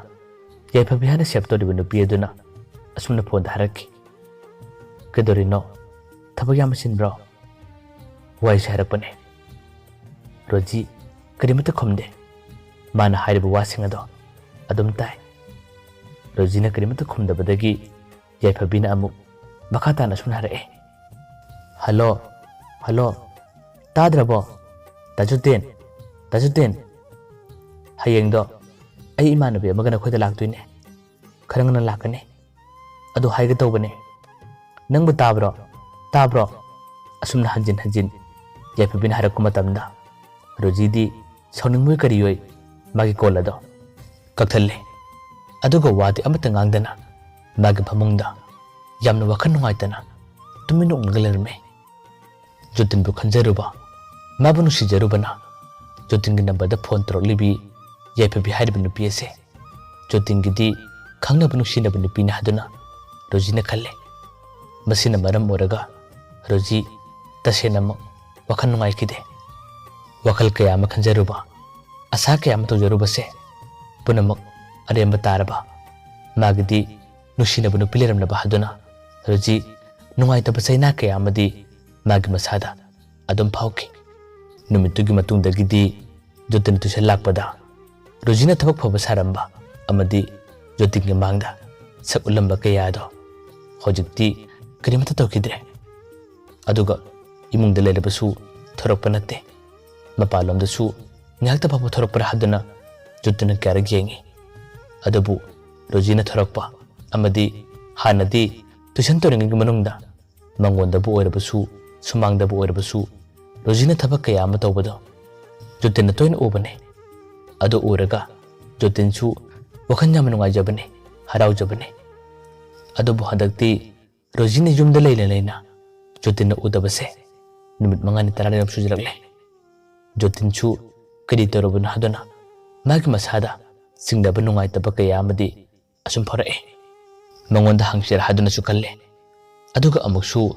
ꯌꯥꯏꯐꯕꯤ ꯍꯥꯏꯅ ꯁꯦꯞ ꯇꯧꯔꯤꯕ ꯅꯨꯄꯤ ꯑꯗꯨꯅ ꯑꯁꯨꯝꯅ ꯐꯣꯟꯗ ꯍꯥꯏꯔꯛꯈꯤ, "ꯀꯩꯗꯧꯔꯤꯅꯣ? ꯊꯕꯛ ꯌꯥꯝꯅ ꯆꯤꯟꯕ꯭ꯔꯣ?" ꯋꯥꯔꯤꯁꯦ ꯍꯥꯏꯔꯛꯄꯅꯦ꯫ ꯔꯣꯖꯤ ꯀꯔꯤꯃꯠꯇ ꯈꯨꯝꯗꯦ꯫ ꯃꯥꯅ ꯍꯥꯏꯔꯤꯕ ꯋꯥꯁꯤꯡ ꯑꯗꯣ ꯑꯗꯨꯝ ꯇꯥꯏ꯫ ꯔꯣꯖꯤꯅ ꯀꯔꯤꯃꯠꯇ ꯈꯨꯝꯗꯕꯗꯒꯤ ꯌꯥꯏꯐꯕꯤꯅ ꯑꯃꯨꯛ ꯃꯈꯥ ꯇꯥꯅ ꯑꯁꯨꯝꯅ ꯍꯥꯏꯔꯛꯑꯦ, "ꯍꯜꯂꯣ, ꯍꯜꯂꯣ, ꯇꯥꯗ꯭ꯔꯕꯣ? ꯇꯥꯖꯨꯗꯤꯟ, ꯇꯥꯖꯨꯗꯤꯟ, ꯍꯌꯦꯡꯗꯣ ꯑꯩ ꯏꯃꯥꯟꯅꯕꯤ ꯑꯃꯒ ꯅꯈꯣꯏꯗ ꯂꯥꯛꯇꯣꯏꯅꯦ꯫ ꯈꯔ ꯉꯟꯅ ꯂꯥꯛꯀꯅꯤ꯫ ꯑꯗꯨ ꯍꯥꯏꯒꯦ ꯇꯧꯕꯅꯦ꯫ ꯅꯪꯕꯨ ꯇꯥꯕ꯭ꯔꯣ? ꯇꯥꯕ꯭ꯔꯣ?" ꯑꯁꯨꯝꯅ ꯍꯟꯖꯤꯟ ꯍꯟꯖꯤꯟ ꯌꯥꯏꯐꯕꯤꯅ ꯍꯥꯏꯔꯛꯄ ꯃꯇꯝꯗ, ꯔꯣꯖꯤꯗꯤ ꯁꯥꯎꯅꯤꯡꯕꯣꯏ ꯀꯔꯤꯑꯣꯏ ꯃꯥꯒꯤ ꯀꯣꯜ ꯑꯗꯣ ꯀꯛꯊꯠꯂꯦ꯫ ꯑꯗꯨꯒ ꯋꯥꯗꯤ ꯑꯃꯠꯇ ꯉꯥꯡꯗꯅ ꯃꯥꯒꯤ ꯐꯃꯨꯡꯗ ꯌꯥꯝꯅ ꯋꯥꯈꯜ ꯅꯨꯡꯉꯥꯏꯇꯅ ꯇꯨꯃꯤꯟꯅ ꯎꯪꯂꯒ ꯂꯩꯔꯝꯃꯦ꯫ ꯖꯣꯇꯤꯟꯕꯨ ꯈꯟꯖꯔꯨꯕ, ꯃꯥꯕꯨ ꯅꯨꯡꯁꯤꯖꯔꯨꯕꯅ ꯖꯣꯇꯤꯟꯒꯤ ꯅꯝꯕꯔꯗ ꯐꯣꯟ ꯇꯧꯔꯛꯂꯤꯕꯤ ꯌꯥꯏꯐꯕꯤ ꯍꯥꯏꯔꯤꯕ ꯅꯨꯄꯤ ꯑꯁꯦ ꯖꯣꯇꯤꯟꯒꯤꯗꯤ ꯈꯪꯅꯕ ꯅꯨꯡꯁꯤꯅꯕ ꯅꯨꯄꯤꯅꯤ ꯍꯥꯏꯗꯨꯅ ꯔꯣꯖꯤꯅ ꯈꯜꯂꯦ꯫ ꯃꯁꯤꯅ ꯃꯔꯝ ꯑꯣꯏꯔꯒ ꯔꯣꯖꯤ ꯇꯁꯦꯡꯅꯃꯛ ꯋꯥꯈꯜ ꯅꯨꯡꯉꯥꯏꯈꯤꯗꯦ꯫ ꯋꯥꯈꯜ ꯀꯌꯥ ꯑꯃ ꯈꯟꯖꯔꯨꯕ, ꯑꯁꯥ ꯀꯌꯥ ꯑꯃ ꯇꯧꯖꯔꯨꯕꯁꯦ ꯄꯨꯝꯅꯃꯛ ꯑꯔꯦꯝꯕ ꯇꯥꯔꯕ꯫ ꯃꯥꯒꯤꯗꯤ ꯅꯨꯡꯁꯤꯅꯕ ꯅꯨꯄꯤ ꯂꯩꯔꯝꯂꯕ ꯍꯥꯏꯗꯨꯅ ꯔꯣꯖꯤ ꯅꯨꯡꯉꯥꯏꯇꯕ ꯆꯩꯅꯥ ꯀꯌꯥ ꯑꯃꯗꯤ ꯃꯥꯒꯤ ꯃꯁꯥꯗ ꯑꯗꯨꯝ ꯐꯥꯎꯈꯤ꯫ ꯅꯨꯃꯤꯠꯇꯨꯒꯤ ꯃꯇꯨꯡꯗꯒꯤꯗꯤ ꯖꯣꯇꯤꯟ ꯇꯨꯏꯁꯟ ꯂꯥꯛꯄꯗ ꯔꯣꯖꯤꯅ ꯊꯕꯛ ꯐꯕ ꯁꯥꯔꯝꯕ ꯑꯃꯗꯤ ꯖꯣꯇꯤꯟꯒꯤ ꯃꯥꯡꯗ ꯁꯛ ꯎꯠꯂꯝꯕ ꯀꯌꯥꯗꯣ ꯍꯧꯖꯤꯛꯇꯤ ꯀꯔꯤꯃꯠꯇ ꯇꯧꯈꯤꯗ꯭ꯔꯦ꯫ ꯑꯗꯨꯒ ꯏꯃꯨꯡꯗ ꯂꯩꯔꯕꯁꯨ ꯊꯣꯔꯛꯄ ꯅꯠꯇꯦ꯫ ꯃꯄꯥꯟꯂꯣꯝꯗꯁꯨ ꯉꯥꯏꯍꯥꯛꯇ ꯐꯥꯎꯕ ꯊꯣꯔꯛꯄ꯭ꯔꯥ ꯍꯥꯏꯗꯨꯅ ꯖꯣꯇꯤꯟꯅ ꯀꯌꯥꯔꯛ ꯌꯦꯡꯉꯤ꯫ ꯑꯗꯨꯕꯨ ꯔꯣꯖꯤꯅ ꯊꯣꯔꯛꯄ ꯑꯃꯗꯤ ꯍꯥꯟꯅꯗꯤ ꯇꯨꯏꯁꯟ ꯇꯧꯔꯤꯉꯩꯒꯤ ꯃꯅꯨꯡꯗ ꯃꯉꯣꯟꯗꯕꯨ ꯑꯣꯏꯔꯕꯁꯨ, ꯁꯨꯃꯥꯡꯗꯕꯨ ꯑꯣꯏꯔꯕꯁꯨ, ꯔꯣꯖꯤꯅ ꯊꯕꯛ ꯀꯌꯥ ꯑꯃ ꯇꯧꯕꯗꯣ ꯖꯣꯇꯤꯟꯅ ꯇꯣꯏꯅ ꯎꯕꯅꯦ꯫ ꯑꯗꯨ ꯎꯔꯒ ꯖꯣꯇꯤꯟꯁꯨ ꯋꯥꯈꯜ ꯌꯥꯝꯅ ꯅꯨꯡꯉꯥꯏꯖꯕꯅꯦ, ꯍꯔꯥꯎꯖꯕꯅꯦ꯫ ꯑꯗꯨꯕꯨ ꯍꯟꯗꯛꯇꯤ ꯔꯣꯖꯤꯅ ꯌꯨꯝꯗ ꯂꯩꯅ ꯂꯩꯅ ꯖꯣꯇꯤꯟꯅ ꯎꯗꯕꯁꯦ ꯅꯨꯃꯤꯠ ꯃꯉꯥꯅꯤ ꯇꯔꯥꯅꯤꯔꯣꯝ ꯁꯨꯖꯔꯛꯂꯦ꯫ ꯖꯣꯇꯤꯟꯁꯨ ꯀꯔꯤ ꯇꯧꯔꯕꯅꯣ ꯍꯥꯏꯗꯨꯅ ꯃꯥꯒꯤ ꯃꯁꯥꯗ ꯆꯤꯡꯅꯕ ꯅꯨꯡꯉꯥꯏꯇꯕ ꯀꯌꯥ ꯑꯃꯗꯤ ꯑꯁꯨꯝ ꯐꯥꯎꯔꯛꯑꯦ꯫ ꯃꯉꯣꯟꯗ ꯍꯪꯁꯤꯔꯥ ꯍꯥꯏꯗꯨꯅꯁꯨ ꯈꯜꯂꯦ꯫ ꯑꯗꯨꯒ ꯑꯃꯨꯛꯁꯨ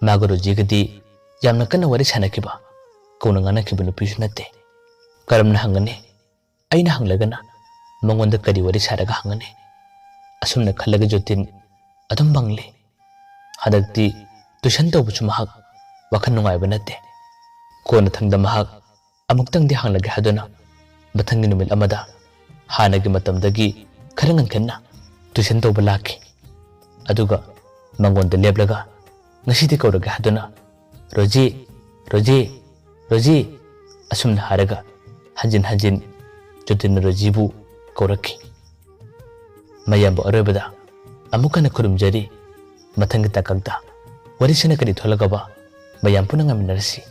ꯃꯥꯒ ꯔꯣꯖꯤꯒꯗꯤ ꯌꯥꯝꯅ ꯀꯟꯅ ꯋꯥꯔꯤ ꯁꯥꯟꯅꯈꯤꯕ, ꯀꯧꯅ ꯉꯥꯡꯅꯈꯤꯕ ꯅꯨꯄꯤꯁꯨ ꯅꯠꯇꯦ꯫ ꯀꯔꯝꯅ ꯍꯪꯒꯅꯤ? ꯑꯩꯅ ꯍꯪꯂꯒꯅ ꯃꯉꯣꯟꯗ ꯀꯔꯤ ꯋꯥꯔꯤ ꯁꯥꯔꯒ ꯍꯪꯉꯅꯤ? ꯑꯁꯨꯝꯅ ꯈꯜꯂꯒ ꯖꯣꯇꯤꯟ ꯑꯗꯨꯝ ꯄꯪꯂꯤ꯫ ꯍꯟꯗꯛꯇꯤ ꯇꯨꯏꯁꯟ ꯇꯧꯕꯁꯨ ꯃꯍꯥꯛ ꯋꯥꯈꯜ ꯅꯨꯡꯉꯥꯏꯕ ꯅꯠꯇꯦ꯫ ꯀꯣꯟꯅꯊꯪꯗ ꯃꯍꯥꯛ ꯑꯃꯨꯛꯇꯪꯗꯤ ꯍꯪꯂꯒꯦ ꯍꯥꯏꯗꯨꯅ ꯃꯊꯪꯒꯤ ꯅꯨꯃꯤꯠ ꯑꯃꯗ ꯍꯥꯟꯅꯒꯤ ꯃꯇꯝꯗꯒꯤ ꯈꯔ ꯉꯟꯈꯠꯅ ꯇꯨꯏꯁꯟ ꯇꯧꯕ ꯂꯥꯛꯈꯤ꯫ ꯑꯗꯨꯒ ꯃꯉꯣꯟꯗ ꯂꯦꯞꯂꯒ ꯉꯁꯤꯗꯤ ꯀꯧꯔꯒꯦ ꯍꯥꯏꯗꯨꯅ "ꯔꯣꯖꯤ, ꯔꯣꯖꯤ, ꯔꯣꯖꯤ" ꯑꯁꯨꯝꯅ ꯍꯥꯏꯔꯒ ꯍꯟꯖꯤꯟ ꯍꯟꯖꯤꯟ ꯖꯣꯇꯤꯟꯅ ꯔꯣꯖꯤꯕꯨ ꯀꯧꯔꯛꯈꯤ꯫ ꯃꯌꯥꯝꯕꯨ ꯑꯔꯣꯏꯕꯗ ꯑꯃꯨꯛ ꯍꯟꯅ ꯈꯨꯔꯨꯝꯖꯔꯤ꯫ ꯃꯊꯪꯒꯤ ꯇꯥꯡꯀꯛꯇ ꯋꯥꯔꯤꯁꯤꯅ ꯀꯔꯤ ꯊꯣꯛꯂꯒꯕ ꯃꯌꯥꯝ ꯄꯨꯟꯅ ꯉꯥꯏꯃꯤꯟꯅꯔꯁꯤ꯫